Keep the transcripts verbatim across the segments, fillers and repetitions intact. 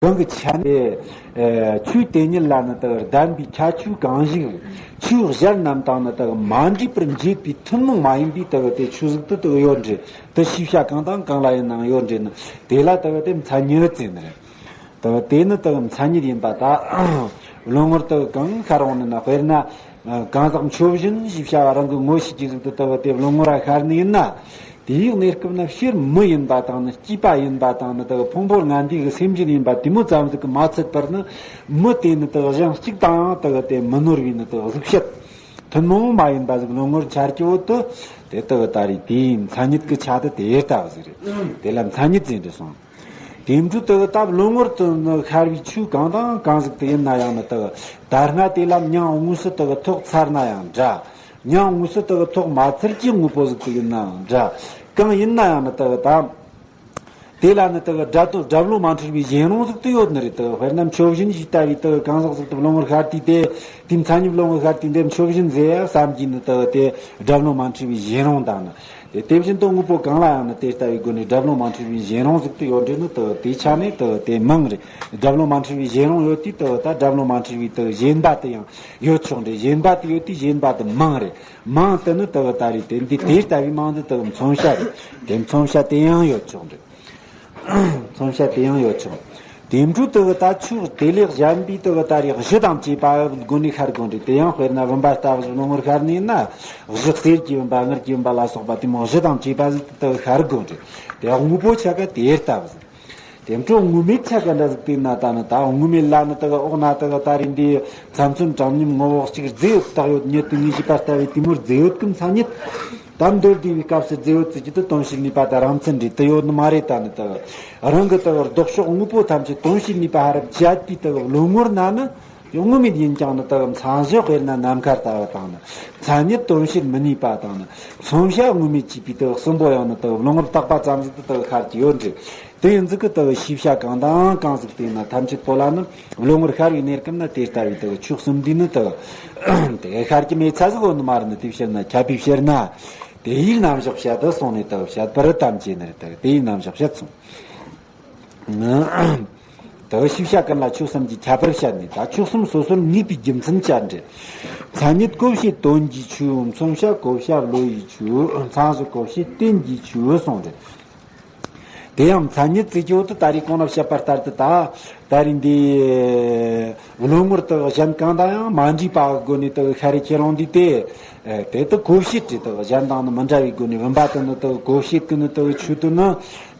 གང་གི་ཆ་ནས་ཆོས་དེ་ཉིད་ལ་ནི་དག་ལྡན་པའི་ཁྱད་ཆོས་གང་ཞིག་ཆོས་གཞན་རྣམས་དང་ནི་དག་མ་འདྲེས་པར་འབྱེད་པའི་ཐུན་མོང་མ་ཡིན་པའི་དག་དེ་ཆོས་ཟིག་ཏུ་དག་ཡོད་འདྲེ། དེ་ཤེས་བྱ་གང་དང་གང་ལ་ཡིན་ནའང་ཡོད་འདྲེ་ནི་དེ་ལ་དག་དེ་མཚན་ཉིད་ཟེར་ནི་རེད། དག་དེ་ནི་དག་མཚན་ཉིད་ཡིན་པ་ད། བློ་ངོར་དག་གང་ཤར་འོང་ནི་ན། དཔེར་ན་གང་ཟག་མཆོག་བཞིན་ཞེས་བྱ་བ་རང་གི་ངོ་ཤེས་ཀྱི་ཟིག་ཏུ་དག་དེ་བློ་ངོར་ཤར་ནི་ཡིན་ན། དེའི་གནས་སྐབས་ན་སྤྱིར་མི་ཡིན་པ་དང་ནི་སྐྱེས་པ་ཡིན་པ་དང་ནི་དག་ཕུང་པོ་ལྔ་འདུས་ཀྱི་སེམས་ཅན་ཡིན་པ་དེ་མོ་ཙམ་ཟིག་གི་མ་ཚད་པར་ནི་མི་དེ་ནི་དག་གཞན་གཅིག་དང་ཡང་དག་དེ་མི་ནོར་བའི་ནི་དག་གཟུགས་བྱད་ཐུན་མོང་མ་ཡིན་པ་ཟིག་བློ་ངོར་འཆར་གྱི་འོ་དུ། དེ་དག་ད་རེས་དེའི་མཚན་ཉིད་ཀྱི་ཆ་དེ་དེ་ལྟ་བུ་ཟིག་རེད། དེ་ལ་མཚན་ཉིད་ཟེར་འདྲ་སོང་། དེ་འཕྲོ་དག་ད་བློ་ངོར་དུ་ནི་ཤར་བའི་ཆོས་གང་དང་གང་ཟིག་དུ་ཡིན་ན་ཡང་ནི་དག་ད་སྔ་དེ་ལ་མྱང་དངོས་སུ་དག་ཐོག་ཚར་ན་ཡང་འདྲ། མྱང་དངོས་སུ་དག་ཐོག་མ་ཚར་གྱི་དངོས་པོ་ཟིག་ཏུ་ཡིན་ནའང་འདྲ། གང་ཡིན་ན་ཡང་ནི་དག་ད། དེ་ལ་ནི་དག་སྒྲ་དོན་སྒྲ་བློ་མ་འཁྲུལ་བའི་གཞན་རང་ཟིག་ཏུ་ཡོད་ནི་རེད། དག་དཔེར་ན་མཆོག་བཞིན་ཞེས་བལྟ་བའི་དག་གང་ཟག་ཟིག་ཏུ་བློ་ངོར་ཤར་དུས་དེ་དེའི་མཚན་ཉིད་བློ་ངོར་ཤར་དུས་འདི་མཆོག་བཞིན་ཟེར་ཡ་བསམ་གྱིས་ནི་དག་དེ་སྒྲ་བློ་མ་འཁྲུལ་བའི་གཞན་རང་དང་ནི། དེ་དེ་བཞིན་དུ་དངོས་པོ་གང་ལ་ཡང་ནི་དེ་ལྟ་བུའི་སྒོ་ནས་སྒྲ་བློ་མ་འཁྲུལ་བའི་གཞན་རང་ཟིག་ཏུ་ཡོད་འདྲེ་ནི་དག་དེའི་ཆ་ནས་དག་དེ་མང་རེད། སྒྲ་བློ་མ་འཁྲུལ་བའི་གཞན་རང་ཡོད་དུས་དག་ད་སྒྲ་བློ་མ་འཁྲུལ་བའི་དག་གཞན་པ་དེ་ཡང་ཡོད་ཆོག་འདྲེ། གཞན་པ་དེ་ཡོད་དུས་གཞན་པ་དེ་མང་རེད། མང་དུ་ནི་དག་ད་རེད། དེ་འདི་དེ་ལྟ་བུའི་མང་དུ་དག་མཚོན་བྱ་རེད། དེ་མཚོན་བྱ་དེ་ཡང་ཡོད་ཆོག་འདྲེ། མཚོན་བྱ་དེ་ཡང་ཡོད་ཆོག་དེ་འཕྲོ་དག་ད་ཆོས་དེ་ལས་གཞན་པའི་དག་ད་རེས་གཞི་དང་བཅས་པ་སྒོ་ནས་ཤར་དགོས་འདྲེ། དེ་ཡང་དཔེར་ན་བུམ་པ་ལྟ་བུ་ཟིག་བློ་ངོར་ཤར་ནས་ན། གཞི་གསེར་གྱི་བུམ་པ་དངུལ་གྱི་བུམ་པ་ལ་སོགས་པ་དེ་མོ་གཞི་དང་བཅས་པ་ཟིག་དག་ཤར་དགོས་འདྲེ། དེ་དངོས་པོ་ཆ་ག་དེ་ལྟ་བུ་ཟིག་དེ་འཕྲོ་དངོས་མེད་ཆ་ག་འདྲ་ཟིག་བལྟས་ན་ད་ནི་ད་དངོས་མེད་ལ་ནི་དག་འོག་ན་དག་ད་རེས་འདི་མཚམས་མཚོན་གྲངས་མཉམ་ངོ་བོ་གཅིག་རྫས་ཡོད་བཏགས་ཡོད་ཉིད་དུ་ངེས་ཞེས་པ་ལྟ་བུའི་དེ་མོར་རྫས་ཡོད་ཀྱི་མཚན་ཉིད་ད་མདོར་བསྡུས་པའི་སྐབས་སུ་རྫས་ཡོད་ཙི་གྱི་དུ་དོན་བྱེད་ནུས་པ་དང་རང་མཚན་འདྲེས་དུ་ཡོད་ནི་མ་རེད། ད་ནི་དག་རང་གི་དག་ལྡོག་ཕྱོགས་དངོས་པོ་ཐམས་ཅད་དོན་བྱེད་ནུས་པ་ཧ་རབ་བཅད་དུས་དག་བློ་ངོར་ན་ནི། དངོས་མེད་ཡིན་ཀྱང་ནི་དག་མཚན་གཞི་དཔེར་ན་ནམ་མཁའ་ལྟ་བུ་དང་ནི། མཚན་ཉིད་དོན་བྱེད་མི་ནུས་པ་དང་ནི། མཚོན་བྱ་དངོས་མེད་ཅེས་པའི་དག་གསུམ་པོ་ཡང་ནི་དག་བློ་ངོར་བཏགས་པ་ཙམ་ཟིག་ཏུ་དག་ཤར་གྱི་ཡོད་འདྲེ། དེ་ཡིན་ཟིག་གི་དག་ཤེས་བྱ་གང་དང་གང་ཟིག་དེ་ན་ཐམས་ཅད་པོ་ལ་ནི་བློ་ངོར་ཤར་བའི་གནས་སྐབས་ན་དེ་ལྟ་བུའི་དག་ཆོས་གསུམ་འདི་ནི་དག་དེ་ཤར་གྱི་མེད་ཚ་ཟིག་ཡོད་ནི་མ་རེད་ནི། དེའི་ཕྱིར་ན་ཁྱབ་པའི་ཕྱིར་ན། དེ་ཡི་རྣམ་གཞག་བཤད་དུ་སོང་ནས་དག་བཤད་པར་དམ་བཅས་ནི་རེད། དག་དེ་ཡི་རྣམ་གཞག་བཤད་སོང་། དག་ཤེས་བྱ་ཀུན་ལ་ཆོས་གསུམ་གྱི་ཁྱད་པར་བཤད་ནས་ད་ཆོས་གསུམ་སོ་སོར་ངེས་པའི་རྒྱུ་མཚན་བཅད་འདྲེ། མཚན་ཉིད་གོ་བྱེད་དོན་གྱི་ཆོས། མཚོན་བྱ་གོ་བྱ་བློ་ཡི་ཆོས། མཚན་གཞི་གོ་བྱེད་རྟེན་གྱི་ཆོས་གསུངས་འདྲེ། དེ་ཡང་མཚན་ཉིད་ཙི་གྱོ་དུ་ད་རེས་གོང་ན་བཤད་པ་ལྟར་དུ་ད་ད་རེས་འདི་བློ་ངོར་དུ་གཞན་གང་དང་ཡང་མ་འདྲེས་པ་སྒོ་ནས་དུ་ཤར་རེ་ཁྱེར་འོང་དུས་དེ། ཨེ། དེ་དག་གོ་བྱེད་དེ་དག་གཞན་དང་ནི་མི་འདྲ་བའི་སྒོ་ནས་བུམ་པ་དེ་ནི་དག་གོ་བྱེད་ཀྱི་ནི་དག་ཆོས་དེ་ནི་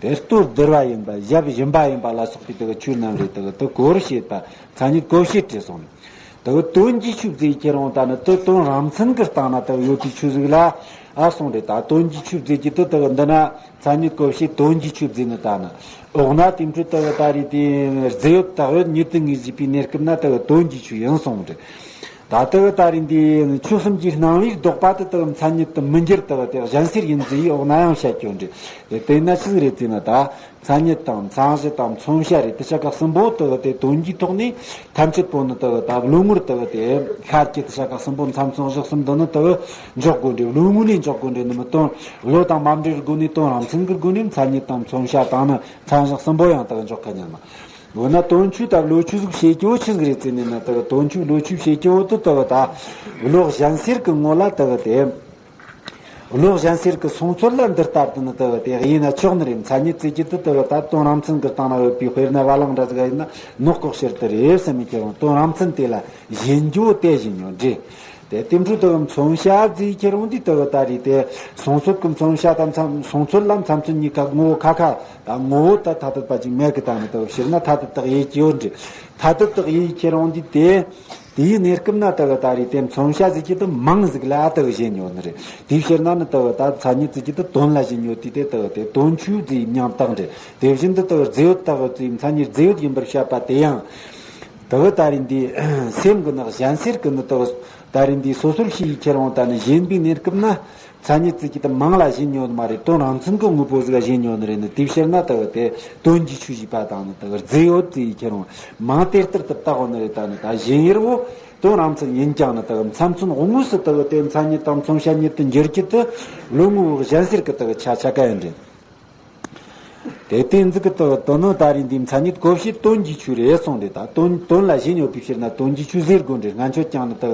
དེ་ལྟོ་ལྡིར་བ་ཡིན་པ་ཞབས་ཞིམ་པ་ཡིན་པ་ལ་སོགས་པའི་དག་ཆོས་རྣམས་རེད། དག་དེ་གོ་བྱེད་པ་མཚན་ཉིད་གོ་བྱེད་དེ་སོང་ནས་དག་དོན་གྱི་ཆོས་བརྫིས་ཁྱེར་འོང་ད་ནི་དེ་དོན་རང་མཚན་གྱི་སྟེང་ན་དག་ཡོད་པའི་ཆོས་ཟིག་ལ་ཨ་སོང་རེད། ད་དོན་གྱི་ཆོས་བརྫིས་ཀྱི་དེ་དག་འདི་ན། མཚན་ཉིད་གོ་བྱེད་དོན་གྱི་ཆོས་བརྫིས་ནི་ད་ནི། འོག་ན་དེ་འཕྲོ་དག་ད་རེས་དེ་རྫས་ཡོད་བཏགས་ཡོད་ཉིད་དུ་ངེས་ཞེས་པའི་གནས་སྐབས་ན་དག་དོན་གྱི་ཆོས་ཡིན་སོང་རེད། ད་དག་ད་རེས་འདི་ཆོས་གསུམ་གྱི་སྣང་བའི་ལྡོག་པ་དེ་དག་མཚན་ཉིད་དུ་མི་འགྱུར་དག་དེ་གཞན་སེལ་ཡིན་ཟེར་ཡིས་འོག་ན་ཡང་བཤད་ཀྱི་ཡོད་རེད། དེ་དེ་ན་ཆི་ཟིག་རེད་ཟེར་ན་ད་མཚན་ཉིད་དང་མཚན་གཞི་དང་མཚོན་བྱ་རེད། དེ་ཆ་ག་གསུམ་པོ་དག་དེ་དོན་གྱི་ཐོག་ནས་ཐམས་ཅད་པོ་ནི་དག་ད་བློ་ངོར་དག་དེ་ཤར་གྱི་དེ་ཆ་ག་གསུམ་པོ་མཚན་མཚོན་གཞི་གསུམ་འདི་ནི་དག་འཇོག་དགོས་འདྲེ། བློ་ངོ་ནས་འཇོག་དགོས་འདྲེ་ནི་མི་དོན་བློ་དང་མ་འབྲེལ་སྒོ་ནས་དོན་རང་མཚན་གྱི་སྒོ་ནས་མཚན་ཉིད་དང་མཚོན་བྱ་དང་ནི་མཚན་གཞི་གསུམ་པོ་ཡང་དག་འཇོག་ག་ཉན་མ། འོ་ན་དོན་ཆོས་དང་བློ་ཆོས་ཟིག་བྱེད་རྒྱུ་ཆི་ཟིག་རེད་ཟེར་ནས་ན་དག་དོན་ཆོས་བློ་ཆོས་བྱེད་རྒྱུ་དུ་དག་ད་བློ་གཞན་སེལ་གྱི་ངོ་ལ་དག་དེ། བློ་གཞན་སེལ་གྱི་སོང་ཚོད་ལ་འདི་ལྟར་དུ་ནི་དག་དེ་ཡིན་ན་ཆོག་ནི་རེད། མཚན་ཉིད་ཙི་གྱི་དུ་དག་ད་དོན་རང་མཚན་གྱི་སྟེང་ན་ཡོད་པའི་དཔེར་ན་བ་ལང་འདྲ་ཟིག་ཡིན་ན་ནོག་ལྐོག་ཕྱིར་དུ་རེད་བསམ་མི་ཁྱེར་རུང་དོན་རང་མཚན་དེ་ལ་ཞེན་རྒྱུ་དེ་ཞེན་ཉོ་འདྲེ། དེ་དེ་འཕྲོ་དུ་མཚོན་བྱ་རྫིས་ཁྱེར་འོང་དུས་དུ་ད་རེས་དེ་སོང་ཚོད་ཀྱི་མཚོན་བྱ་དང་མཚམས་སོང་ཚོད་ལ་མཚམས་ཚོད་གཉིས་ཀ་ངོ་བོ་ཁ་ཁ་དང་ངོ་བོ་ད་ཐ་དད་པ་ཅིག་མེད་ཀི་ད་ནི་དུ་ཕྱིར་ན་ཐ་དད་དག་ཡེ་ཀྱི་ཡོད་འདྲེ། ཐ་དད་དག་ཡེ་ཁྱེར་འོང་དུས་དེ་དེའི་གནས་སྐབས་ན་དུ་ད་རེས་དེ་མཚོན་བྱ་ཟིག་གི་དུ་མང་ཟིག་ལ་དུ་ཞེན་ཉོ་ནི་རེད། དེའི་ཕྱིར་ན་ནི་དུ་ད་མཚན་ཉིད་ཟིག་གི་དུ་དོན་ལ་ཞེན་ཉོ་དུས་དེ་དུ་དེ་དོན་ཆོས་ཟིག་མྱང་དག་འདྲེ། དེ་བཞིན་དུ་དུ་རྫས་ཡོད་དག་ཟིག་མཚན་ཉིད་རྫས་ཡོད་ཡིན་པར་བཤད་པ་དེ་ཡང་དུ་ད་རེས་འདི་སེམས་ཀྱི་ནི་གཞན་སེལ་གྱི་ནི་དུ། ད་རེས་འདི་སོ་སོར་ཤེས་ཡི་ཁྱེར་འོང་ད་ནི་ཞེན་པའི་གནས་སྐབས་ན། མཚན་ཉིད་ཙི་གི་དུ་མང་ལ་ཞེན་ཉོ་མ་རེད། དོན་རང་མཚན་གྱི་དངོས་པོ་ཟིག་ལ་ཞེན་ཉོ་ནི་རེད་ནི། དེའི་ཕྱིར་ན་དུ་དེ་དོན་གྱི་ཆོས་ཞེས་པ་དང་ནི་དུ་རྫས་ཡོད་ཙི་ཡི་ཁྱེར་འོང་མང་དེ་ལྟར་དུ་བཏགས་འོ་ནི་རེད། ད་ནི་ད་ཞེན་ཡུལ་བོ་དོན་རང་མཚན་ཡིན་ཀྱང་ནི་དུ་མཚམས་མཚོན་དངོས་སུ་དུ་དེ་མཚན་ཉིད་དང་མཚོན་བྱ་ཉིད་དུ་འགྱུར་གྱི་དུ་བློ་ངོ་བོ་གཞན་སེལ་གྱི་དུ་ཆ་ཆ་ག་ཡིན་རེད། དེ་དེ་འཛི་གི་དུ་དོ་ནོ་ད་རིང་འདི་མཚན་ཉིད་གོ་བྱེད་དོན་གྱི་ཆོས་རེད་གསུངས་རེད། ད་དོན་དོན་ལ་གཞི་ཉོ་བའི་ཕྱིར་ན་དོན་གྱི་ཆོས་ཟེར་དགོས་རེད། སྔན་ཆད་ཀྱང་ནི་དུ་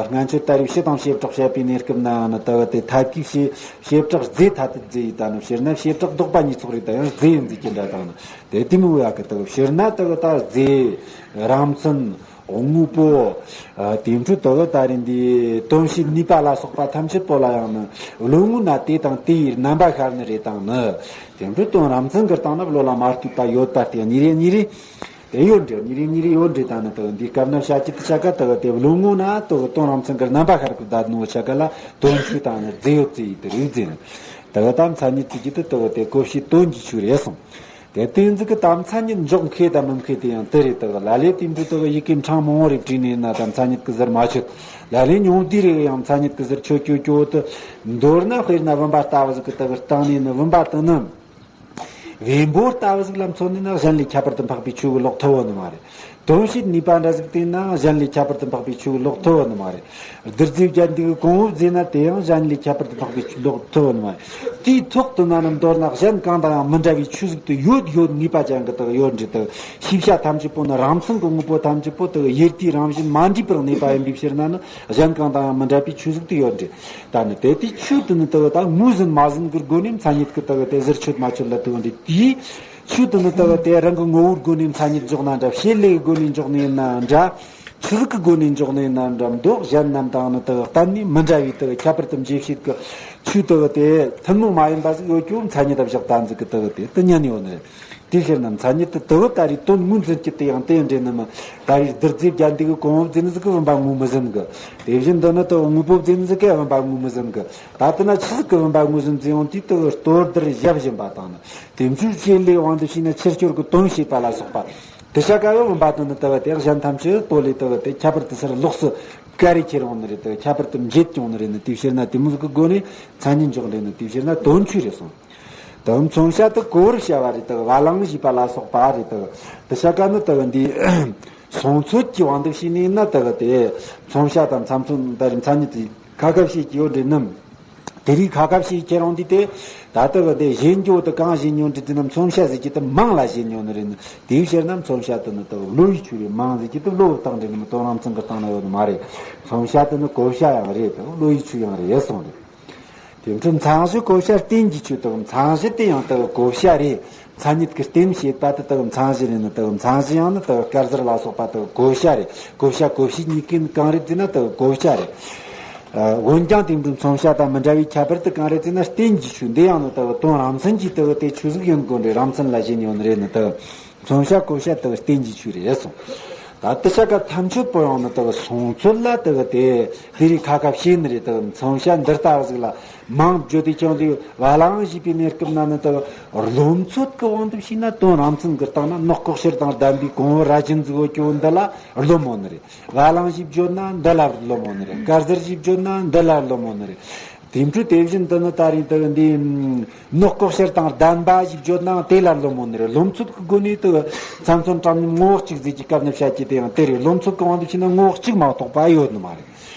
སྔན་ཆད་ད་རིང་ཕྱི་དང་བྱེ་བྲག་བཤད་པའི་གནས་སྐབས་ན་ནི་དུ་དེ་ཐབས་ཀྱི་བྱེ་བྱེ་བྲག་རྫས་ཐ་དད་རྫས་ཡིན། ད་ནི་ཕྱིར་ན་བྱེ་བྲག་ལྡོག་པ་གཉིས་ཚོགས་རེད། ད་ཡང་རྫས་ཡིན་ཟེར་གྱི་འདྲ་དང་ནི་དེ་དེ་མི་འོས་ཡ་གི་དུ་ཕྱིར་ན་དུ་ད་རྫས་རང་མཚན། དངོས་པོ། ཨ། དེ་འཕྲོ་དུ་ད་རིང་འདི་དོན་བྱེད་ནུས་པ་ལ་སོགས་པ་ཐམས་ཅད་པོ་ལ་ཡང་ནི་བློ་ངོ་ན་དེ་དང་དེ་ཡི་རྣམ་པ་ཤར་ནི་རེད་དང་ནི། དེ་འཕྲོ་དོན་རང་མཚན་གྱི་སྟེང་ན་བློ་ལ་མ་ལྟོས་པ་ཡོད་པ་སྟེ་གཉིས་རེ་གཉིས་རེ་དེ་ཡོད་འདྲེ། གཉིས་རེ་གཉིས་རེ་ཡོད་འདྲེ། ད་ནི་དུ་འདི་སྐབས་ན་བྱ་སྤྱི་དུ་བྱ་ཀ་དུ་དེ་བློ་ངོ་ན་དུ་དོན་རང་མཚན་གྱི་རྣམ་པ་ཤར་གི་བསྡད་ནོ་བྱ་ཀ་ལ་དོན་ཆོས་དང་ནི་རྫས་ཡོད་རྫས་ཡིན་དུ་རིག་རྫས་ནི། དུ་ད་མཚན་ཉིད་ཀྱི་རྒྱུ་དུ་དུ་དེ་གོ་བྱེད་དོན་གྱི་ཆོས་རེད་གསུངས། དེ་དེ་འཛི་གི་དམ་ཚ་ཉིད་འཇོག་མཁས་དང་མི་མཁས་དེ་ཡང་དེ་རེད། དག་ལ་ལས་དེ་འདྲ་དག་ཡི་གེ་འཕྲང་མང་བོ་རེ་བྲིས་ནས་ན་དམ་ཚ་ཉིད་ཀྱི་ཟུར་མ་ཆོད། ལ་ལས་ཉུང་དུས་རེ་ཡང་ཚ་ཉིད་ཀྱི་ཟུར་ཆོད་ཆོད་ཆོད་དུ། མདོར་ན་དཔེར་ན་བུམ་པ་ལྟ་བུ་ཟིག་གི་དག་སྟེང་ནས་ནི་བུམ་པ་དེ་ནི་བེམ་པོ་ལྟ་བུ་ཟིག་ལ་མཚོན་ནས་ན་གཞན་ལས་ཁྱད་པར་དུ་འཕགས་པའི་ཆོས་ཀྱི་ལོག་ཐུབ་བོ་ནི་མ་རེད། དོན་བྱེད་ནུས་པ་འདྲ་ཟིག་བསྟན་ན་གཞན་ལས་ཁྱད་པར་དུ་འཕགས་པའི་ཆོས་ཀྱི་ལོག་ཐུབ་བོ་ནི་མ་རེད། རྡུལ་རྫས་བརྒྱད་འདུས་ཀྱི་གོང་བུ་བརྫིས་ན་དེ་ཡང་གཞན་ལས་ཁྱད་པར་དུ་འཕགས་པའི་ལོག་ཐུབ་བོ་ནི་མ་རེད། དེའི་ཐོག་ཏུ་ན་ནི་མདོར་ན་གཞན་གང་དང་ཡང་མི་འདྲ་བའི་ཆོས་ཟིག་ཏུ་ཡོད་ཡོད་ངེས་པ་ཅན་གྱི་དག་ཡོད་འདྲི་དག་ཤེས་བྱ་ཐམས་ཅད་པོ་ནི་རང་མཚན་གྱི་དངོས་པོ་ཐམས་ཅད་པོ་དག་ཡུལ་དུས་རང་བཞིན་མ་འདྲེས་པར་གནས་པ་ཡིན་པའི་ཕྱིར་ན་ནི་གཞན་གང་དང་ཡང་མི་འདྲ་བའི་ཆོས་ཟིག་ཏུ་ཡོད་འདྲི། ད་ནི་དེ་དེའི་ཆོས་དུ་ནི་དག་ད་ངོས་ཟིན་མ་ཟིན་གྱི་སྒོ་ནས་མཚན་ཉིད་ཀྱི་དག་དེ་ཟུར་ཆོད་མ་ཆོད་ལ་དུ་འདྲི། དེའི་ཆོས་དུ་ནི་དག་དེ་རང་གི་ངོ་བོའི་སྒོ་ནས་མཚན་ཉིད་འཇོག་ན་འདྲ། བྱེད་ལས་སྒོ་ནས་འཇོག་ནས་ན་འདྲ། ཆོས་ཀྱི་སྒོ་ནས་འཇོག་ནས་ན་འདྲ། མདོ་གཞན་རྣམས་དང་ནི་དག་གཏན་ནས་མི་འདྲ་བའི་དག་ཁྱད་པར་དུ་འབྱེད་བྱེད་ཀྱི་ཆོས་དག་དེ་ཐུན་མོང་མ་ཡིན་པ་ཟིག་ཡོད་ཀྱང་མཚན་ཉིད་བཞག་དམ་ཚིག་གི་དག་དེ་དུ་ཉན་ཡོད་ནི་རེད། དེ་ཕྱིར་ན་མཚན་ཉིད་དུ་དག་ད་རེས་དོན་ངོས་འཛིན་གྱི་དེ་ཡང་དེ་འདྲེ་ནི་མི། ད་རེས་རྡུལ་རྫས་བརྒྱད་འདུས་ཀྱི་གོང་བུ་བརྫིས་ནི་ཟིག་གི་བུམ་པ་ངོས་མི་ཟིན་གི། དེ་བཞིན་དུ་ནི་དག་དངོས་པོ་བརྫིས་ནི་ཟིག་གི་བུམ་པ་ངོས་མི་ཟིན་གི། ད་དེ་ན་ཆི་ཟིག་གི་བུམ་པ་ངོས་ཟིན་ཟིན་ཡོང་དུས་དག་ལྟོ་ལྡིར་ཞབས་ཞུམ་པ་དང་ནི། དེ་འཕྲོས་བྱེད་ལས་དབང་དུ་བྱས་ན་ཕྱིར་སྐྱོར་གྱི་དོན་བྱེད་པ་ལ་སོགས་པ། དེ་ཤ་ཀ་ཡོད་བུམ་པ་དུ་ནི་དག་དེ་གཞན་ཐམས་ཅད་ལྟོ་ལས་དག་དེ་ཁྱད་པར་དུ་སར་ལོགས་སུ་ཀ་རེ་ཁྱེར་ཡོང་ནི་རེད། དག་ཁྱད་པར་དུ་འབྱེད་ཡོང་ནི་རེད་ནི། དེ་ཕྱིར་ན་དེ་མོ་ཟིག་གི་སྒོ་ནས་མཚན་ཉིད་འཇོག་ལས་ནི་དེ་ཕྱིར་ན་དོན་ཆོས་རེད་གསུངས། དག་མཚོན་བྱ་དུ་གོ་བར་བྱ་བ་རེད། དག་བ་ལང་ཞེས་པ་ལ་སོགས་པ་རེད། དག་དེ་ཤ་ཀ་ནི་དག་འདི་སོང་ཚོད་ཀྱི་དབང་དུ་བྱས་ནས་ན་དག་དེ་མཚོན་བྱ་དང་མཚམས་མཚོན་ད་རེས་མཚན་ཉིད་དེ་ཁ་ཁ་བྱེད་ཀྱི་ཡོད་འདྲེ་ནམ། དེ་རིགས་ཁ་ཁ་བྱེད་ཁྱེར་ཡོང་དུས་དེ་ད་ལྟ་བ་དེ་གཞན་འགྱོ་དུ་གང་གཞན་ཉོ་འདྲི་དེ་ན་མཚོན་བྱ་ཟེར་གྱི་དུ་མང་ལ་གཞན་ཉོ་ནི་རེད་ནི། དེའི་ཕྱིར་ན་མཚོན་བྱ་དུ་ནི་དུ་བློ་ཡི་ཆོས་རེད། མང་ཟེར་གྱི་དུ་བློ་བུ་བཏང་འདྲེ་ནི་མི་དོན་རང་མཚན་གྱི་སྟེང་ན་ཡོད་ནི་མ་རེད། མཚོན་བྱ་དུ་ནི་གོ་བྱ་ཡང་རེད། དུ་བློ་ཡི་ཆོས་ཡང་རེད་གསུངས་རེད། དེ་འཕྲོ་མཚན་གཞི་གོ་བྱ་རྟེན་གྱི་ཆོས་དུ་མཚན་གཞི་དེ་ཡང་དུ་གོ་བྱ་རེད། མཚན་ཉིད་ཀྱི་རྟེན་བྱེད་པ་དེ་དག་མཚན་གཞི་རེད་ནི། དག་མཚན་གཞི་ཡང་ནི་དག་དཀར་ཟར་ལ་སོགས་པ་དག་གོ་བྱ་རེད། གོ་བྱ་གོ་བྱེད་གཉིས་ཀའི་གང་རེད་ཟེར་ན་དག་གོ་བྱ་རེད། ཨ། འོན་ཀྱང་དེ་འདྲའི་མཚོན་བྱ་དང་མི་འདྲ་བའི་ཁྱད་པར་དུ་གང་རེད་ཟེར་ན་རྟེན་གྱི་ཆོས་འདི་ཡང་ནི་དག་དོན་རང་མཚན་གྱི་དག་དེ་ཆོས་ཟིག་ཡིན་དགོས་རེད། རང་མཚན་ལ་གཞན་ཡོད་ནི་རེད་ནི། དག་མཚོན་བྱ་གོ་བྱ་དག་རྟེན་གྱི་ཆོས་རེད་གསུངས། ད་དེ་ཤ་ཀ་ཐམས་ཅད་པོ་ཡང་ནི་དག་སོང་ཚོད་ལ་དག་དེ་དེ་རིགས་ཁ་ཁ་བྱེད་ནི་རེད། དག་མཚོན་བྱ་འདི་ལྟ་བུ་ཟིག་ལ། མང་བརྗོད་དེ་ཀྱང་དེ་བ་ལང་ཞེས་པའི་གནས་སྐབས་ན་ནི་དུ་རློམ་ཚོད་ཀྱི་དབང་དུ་བྱས་ན་དོན་རང་མཚན་གྱི་སྟེང་ན་ནག་ལྐོག་ཤར་དང་ལྡན་པའི་གོང་བུ་ར་ཅན་ཟིག་ཡོད་ཀྱང་འདི་ལ་རློམ་འོང་ནི་རེད། བ་ལང་ཞེས་བརྗོད་ན་འདི་ལ་རློམ་འོང་ནི་རེད། དཀར་ཟར་ཞེས་བརྗོད་ན་འདི་ལ་རློམ་འོང་ནི་རེད། དེ་འཕྲོས་དེ་བཞིན་དུ་ནི་ད་རིང་དུ་འདི་ནག་ལྐོག་ཤར་དང་ལྡན་པ་ཞེས་བརྗོད་ན་དེ་ལ་རློམ་འོང་ནི་རེད། རློམ་ཚོད་ཀྱི་སྒོ་ནས་དུ་མཚན་མཚོན་གྲངས་ངོ་བོ་གཅིག་ཟིག་གི་སྐབས་ནས་བཤད་ཀྱི་དེ་ཡང་དེ་རེད། རློམ་ཚོད་ཀྱི་དབང་དུ་བྱས་ན་ངོ་བོ་གཅིག་མ་གཏོགས་པ་ཡོད་ནི་མ་རེད།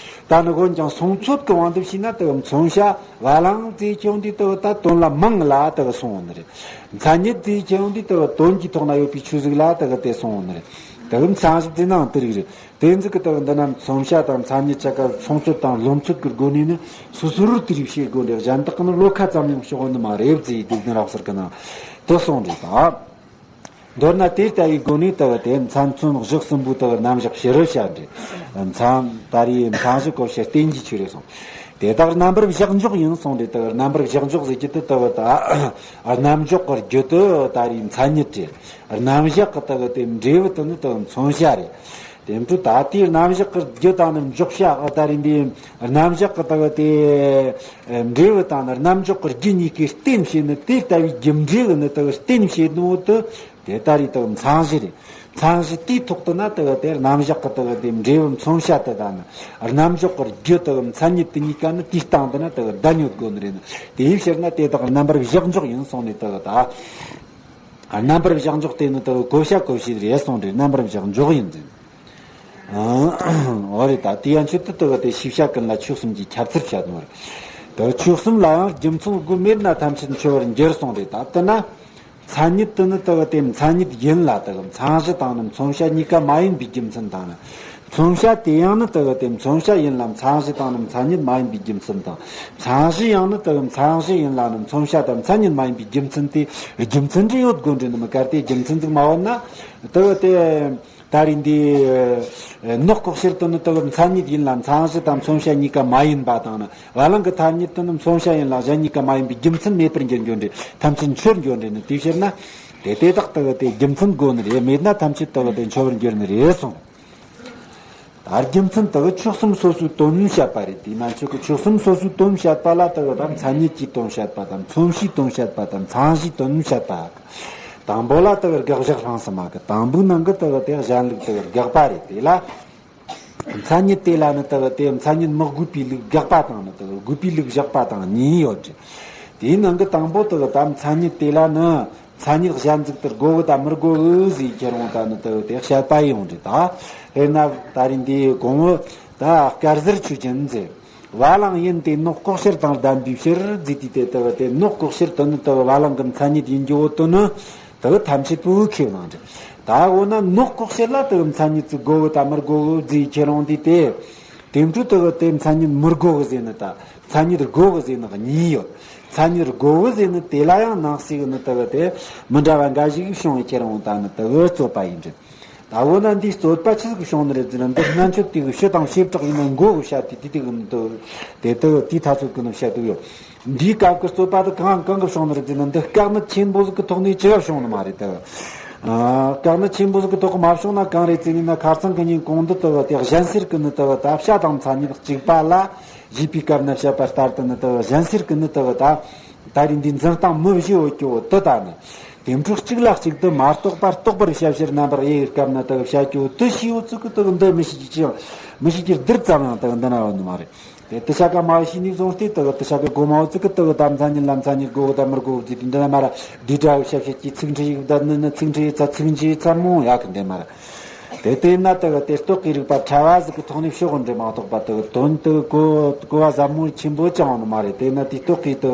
ད་ནི་འོན་ཀྱང་སོང་ཚོད་ཀྱི་དབང་དུ་བྱས་ན་དེ་མཚོན་བྱ་བ་ལང་དེ་ཁྱོད་འདི་དེ་ད་དོན་ལ་མང་ལ་དེ་སོང་བ་ནི་རེད། མཚན་ཉིད་དེ་ཁྱོད་འདི་དེ་དོན་གྱི་ཐོག་ན་ཡོད་པའི་ཆོས་ཟིག་ལ་དེ་དེ་སོང་བ་ནི་རེད། དེ་མཚན་གཞི་དེ་ནང་དེ་རིགས་རེད། དེ་ཟིག་གི་དེ་འདི་ན་མཚོན་བྱ་དང་མཚན་ཉིད་ཆ་ག་སོང་ཚོད་དང་རློམ་ཚོད་ཀྱི་སྒོ་ནས་ནི་སོ་སོ་རུ་དེ་རིགས་བྱེད་དགོས་འདྲ། གཞན་དག་ནི་བློ་ཁ་ཙམ་ཡང་ཕྱོགས་ནི་མ་རེད་ཟེར་དུག་ནི་རག་ཟེར་གི་ན་དེ་སོང་རེད་ད། མདོར་ན་དེ་ལྟ་བུའི་སྒོ་ནས་ལྟ་བུ་དེ་མཚན་མཚོན་གཞི་གསུམ་པོའི་ལྟ་བུ་རྣམ་གཞག་ཕྱི་རོལ་བྱ་འདྲེ། མཚན་ད་རེས་མཚན་གཞི་གོ་བྱ་རྟེན་གྱི་ཆོས་རེད་གསུངས། དེ་དག་རྣམ་པར་བཞག་འཇོག་ཡིན་གསུངས་ཏེ། ལྟ་བུ་རྣམ་པར་བཞག་འཇོག་ཟེར་གྱི་དེ་ལྟ་བུ་ད་རྣམ་འཇོག་གི་རྒྱུ་དེ་ད་རེས་མཚན་ཉིད་རེད། རྣམ་གཞག་གི་ལྟ་བུ་དེ་འབྲས་བུ་དེ་ནི་ལྟ་བུ་མཚོན་བྱ་རེད། དེ་འཕྲོས་ད་ལྟའི་རྣམ་གཞག་གི་རྒྱུ་དང་ནི་འཇོག་བྱ་ཨ་ད་རེས་འདི་རྣམ་གཞག་གི་ལྟ་བུ་དེ་འབྲས་བུ་དང་ནི་རྣམ་འཇོག་གི་རྒྱུ་གཉིས་ཀའི་རྟེན་བྱས་ནས་དེ་ལྟ་བུའི་རྒྱུ་འབྲས་བུ་ནི་ལྟ་བུ་རྟེན་བྱས་ནོ་དེ། དེ་ལྟ་རེད་དེ་མཚན་གཞི་རེད། མཚན་གཞི་དེའི་ཐོག་ཏུ་ན་དེ་དེ་རྣམ་གཞག་གི་དེ་དེ་འབྲས་བུ་མཚོན་བྱ་དེ་དང་ནི་རྣམ་འཇོག་གི་རྒྱུ་དེ་མཚན་ཉིད་དེ་གཉིས་ཀ་ནི་དེའི་སྟེང་དུ་ན་དེ་བསྡད་ཡོད་དགོས་ནི་རེད། དེའི་ཕྱིར་ན་དེ་དག་རྣམ་པར་བཞག་འཇོག་ཡིན་གསུངས་ནས་དེ་ད། རྣམ་པར་བཞག་འཇོག་དེ་ནི་དེ་གོ་བྱ་གོ་བྱེད་རེད་གསུངས་རེད། རྣམ་པར་བཞག་འཇོག་ཡིན་ཟེར། འོ་རེད་ད། དེ་ཡང་ཆེད་དུ་དེ་བ་དེ་ཤེས་བྱ་ཀུན་ལ་ཆོས་གསུམ་གྱི་ཁྱད་མཚར་བཤད་ནོ་རེད། དེ་ཆོས་གསུམ་ལ་ཡང་རྒྱུ་མཚན་དགུ་མེད་ན་ཐམས་ཅད་འཆོལ་བར་འགྱུར་གསུངས་རེད་ད། དེ་ན། མཚན་ཉིད་དེ་ནི་དེ་གི་དེ་མཚན་ཉིད་ཡིན་ལ་དེ་གི་མཚན་གཞི་དང་ནི་མཚོན་བྱ་གཉིས་ཀ་མ་ཡིན་པའི་རྒྱུ་མཚན་དང་ནི། མཚོན་བྱ་དེ་ཡང་ནི་དེ་གི་དེ་མཚོན་བྱ་ཡིན་ལ་མཚན་གཞི་དང་ནི་མཚན་ཉིད་མ་ཡིན་པའི་རྒྱུ་མཚན་དང་། མཚན་གཞི་ཡང་ནི་དེ་གི་མཚན་གཞི་ཡིན་ལ་ནི་མཚོན་བྱ་དང་མཚན་ཉིད་མ་ཡིན་པའི་རྒྱུ་མཚན་དེ་རྒྱུ་མཚན་འདྲ་ཡོད་དགོས་འདྲ་ནི་མི་གལ་ཏེ་རྒྱུ་མཚན་ཟིག་མ་ཡོད་ན་དེ་གི་དེ། ད་རེས་འདི་ནོག་ལྐོག་གཤེར་དུ་ནི་དེ་གི་མཚན་ཉིད་ཡིན་ལ་མཚན་གཞི་དང་མཚོན་བྱ་གཉིས་ཀ་མ་ཡིན་པ་དང་ནི། བ་ལང་གི་ཐ་སྙད་དུ་ནི་མཚོན་བྱ་ཡིན་ལ་གཞན་གཉིས་ཀ་མ་ཡིན་པའི་རྒྱུ་མཚན་མེད་པར་འགྱུར་འགྱུར་འདྲ། ཐམས་ཅད་འཆོལ་འགྱུར་འདྲ་ནི་དེ་ཕྱིར་ན། དེ་དེ་དག་དེ་གི་དེ་རྒྱུ་མཚན་དགོས་ནི་རེད། མེད་ན་ཐམས་ཅད་དེ་གི་དེ་འཆོལ་བར་འགྱུར་ནི་རེད་གསུངས། ད་རྒྱུ་མཚན་དེ་གི་ཆོས་གསུམ་སོ་སོའི་དོན་བཤད་པ་རེད། དེས་ན་ཆོས་ཀྱི་ཆོས་གསུམ་སོ་སོའི་དོན་བཤད་པ་ལ་དེ་གི་ད་མཚན་ཉིད་ཀྱི་དོན་བཤད་པ་དང་མཚོན་བྱའི་དོན་བཤད་པ་དང་མཚན་གཞིའི་དོན་བཤད་པ། དང་པོ་ལ་དེ་གི་དགག་བཞག་བླངས་སུ་མ་གི་དང་པོའི་ནང་གི་དེ་གི་དེ་གཞན་ལུགས་དེ་གི་དགག་པ་རེད། དེ་ལ། མཚན་ཉིད་དེ་ལ་ནི་དེ་གི་དེ་མཚན་ཉིད་མི་དགོས་པའི་ལུགས་དགག་པ་དང་ནི་དེ་གི་དགོས་པའི་ལུགས་བཞག་པ་དང་གཉིས་ཡོད་ཀྱི། དེའི་ནང་གི་དང་པོ་དེ་གི་ད་མཚན་ཉིད་དེ་ལ་ནི་མཚན་ཉིད་གཞན་ཟིག་ཏུ་དགོས་གི་ད་མི་དགོས་གི་ཟེར་ཁྱེར་འོང་ད་ནི་དེ་གི་དེ་བཤད་པ་ཡོང་རེད། ད་དཔེར་ན་ད་རེས་འདིའི་གོང་བུ་ད་དཀར་ཟལ་ཆོས་ཅན་ཟེར། བ་ལང་ཡིན་ཏེ་ནོག་ལྐོག་གཤེར་དང་ལྡན་པའི་ཕྱིར་ཟེར་དུས་དེ་དེ་གི་དེ་ནོག་ལྐོག་གཤེར་དེ་ནི་དེ་གི་བ་ལང་གི་མཚན་ཉིད་ཡིན་རྒྱུ་བོ་དེ་ནི། དེ་གི་ཐམས་ཅད་པོ་ཁས་བླངས་རེད། ད་འོ་ན་ནོག་ལྐོག་གཤེར་ལ་དེ་གི་མཚན་ཉིད་ཅིག་དགོས་གི་ད་མི་དགོས་གི་ཟེར་ཁྱེར་འོང་དུས་དེ། དེ་འཕྲོ་དེ་གི་དེ་མཚན་ཉིད་མི་དགོས་གི་ཟེར་ནི་ད། མཚན་ཉིད་དགོས་གི་ཟེར་ནི་གཉིས་ཡོད། མཚན་ཉིད་དགོས་གི་ཟེར་ནི་དེ་ལ་ཡང་ནང་གསེས་གི་ནི་དེ་གི་དེ་མི་འདྲ་བ་འགའ་ཞིག་བྱུང་བའི་ཁྱེར་འོང་ད་ནི་དེ་གི་རྩོད་པ་ཡིན་རེད། ད་འོ་ན་འདིའི་རྩོད་པ་ཆི་ཟིག་བྱུང་ནི་རེད་ཟེར་ན། འདི་སྔོན་ཆད་དེ་གི་ཕྱི་དང་བྱེ་བྲག་ཡིན་ན་མགོ་གི་བཤད་དེ་དེ་དེ་གི་ནི་དེ་དེ་དེ་དེའི་ཐ་ཚོད་གི་ནི་བཤད་དུ་ཡོད། འདིའི་སྐབས་ཀྱི་རྩོད་པ་དེ་གང་གང་གི་བྱུང་ནི་རེད་ཟེར་ན། འདི་དཀའ་གནད་ཆེན་པོ་ཟིག་གི་ཐོག་ནས་ཅི་ཡང་བྱུང་ནི་མ་རེད་དེ། ཨ། དཀའ་གནད་ཆེན་པོ་ཟིག་གི་ཐོག་གི་མ་བྱུང་ན་གང་རེད་ཟེར་ན། ཁ་སང་གི་ཉིན་གོང་དུ་དེ་གི་དེ་གཞན་སེལ་གི་ནི་དེ་གི་ད་བྱ་དང་མཚན་ཉིད་གཅིག་པ་ལ་བཞེད་པའི་སྐབས་ན་བཤད་པ་ལྟར་དུ་ནི་དེ་གི་གཞན་སེལ་གི་ནི་དེ་གི་ད་ད་རེས་འདི་འཛིན་སྟངས་མི་བཞི་ཡོད་ཀྱི་འོ་དེ་ད་ནི། དེ་འཕྲོ་གཅིག་ལ་གཅིག་ཏུ་མ་རྟོགས་པར་རྟོགས་པར་བྱ་ཕྱིར་རྣམ་པར་དབྱེ་བའི་སྐབས་ན་དེ་གི་བྱ་རྒྱུ་དེ་ཤེས་ཡོད་ཚུལ་གི་དེ་གི་འདི་མི་ཤེས་ཀྱི་ཅི་ཡང་མི་ཤེས་ཀྱི་བདུད་ཙམ་ཡང་དེ་གི་འདི་ན་ཡོད་ནི་མ་རེད། དེ་དེ་ཆ་ག་མ་ཤེས་ནི་བཟུང་སྟེ་དེ་གི་དེ་ཆ་གི་གོ་མ་བོ་ཚིག་གི་དེ་གི་ད་མཚན་ཉིད་ལ་མཚན་ཉིད་དགོས་གི་ད་མི་དགོས་གི་ཟེར་དེ་འདི་ན་མ་ར་འདི་འདྲ་བའི་ཤབ་ཤབ་ཀྱི་ཚིག་འབྲི་ཡིག་བསྡད་ནི་ནི་ཚིག་འབྲི་ཡིག་ཚ་ཚིག་འབྲི་ཡིག་ཚ་མོ་ཡག་གི་འདི་མ་ར། དེ་དེ་ན་དེ་གི་དེ་རྟོག་གི་རིགས་པ་ཕྲ་བ་ཟིག་གི་ཐོག་ནས་ཕྱོགས་འདྲེ་མ་གཏོགས་པ་དེ་གི་དོན་དེ་གི་གོ་གོ་བ་ཟབ་མོ་ཆེན་པོ་ཅང་ཡོད་ནི་མ་རེད། དེ་ན་དེ་རྟོག་གི་དེ་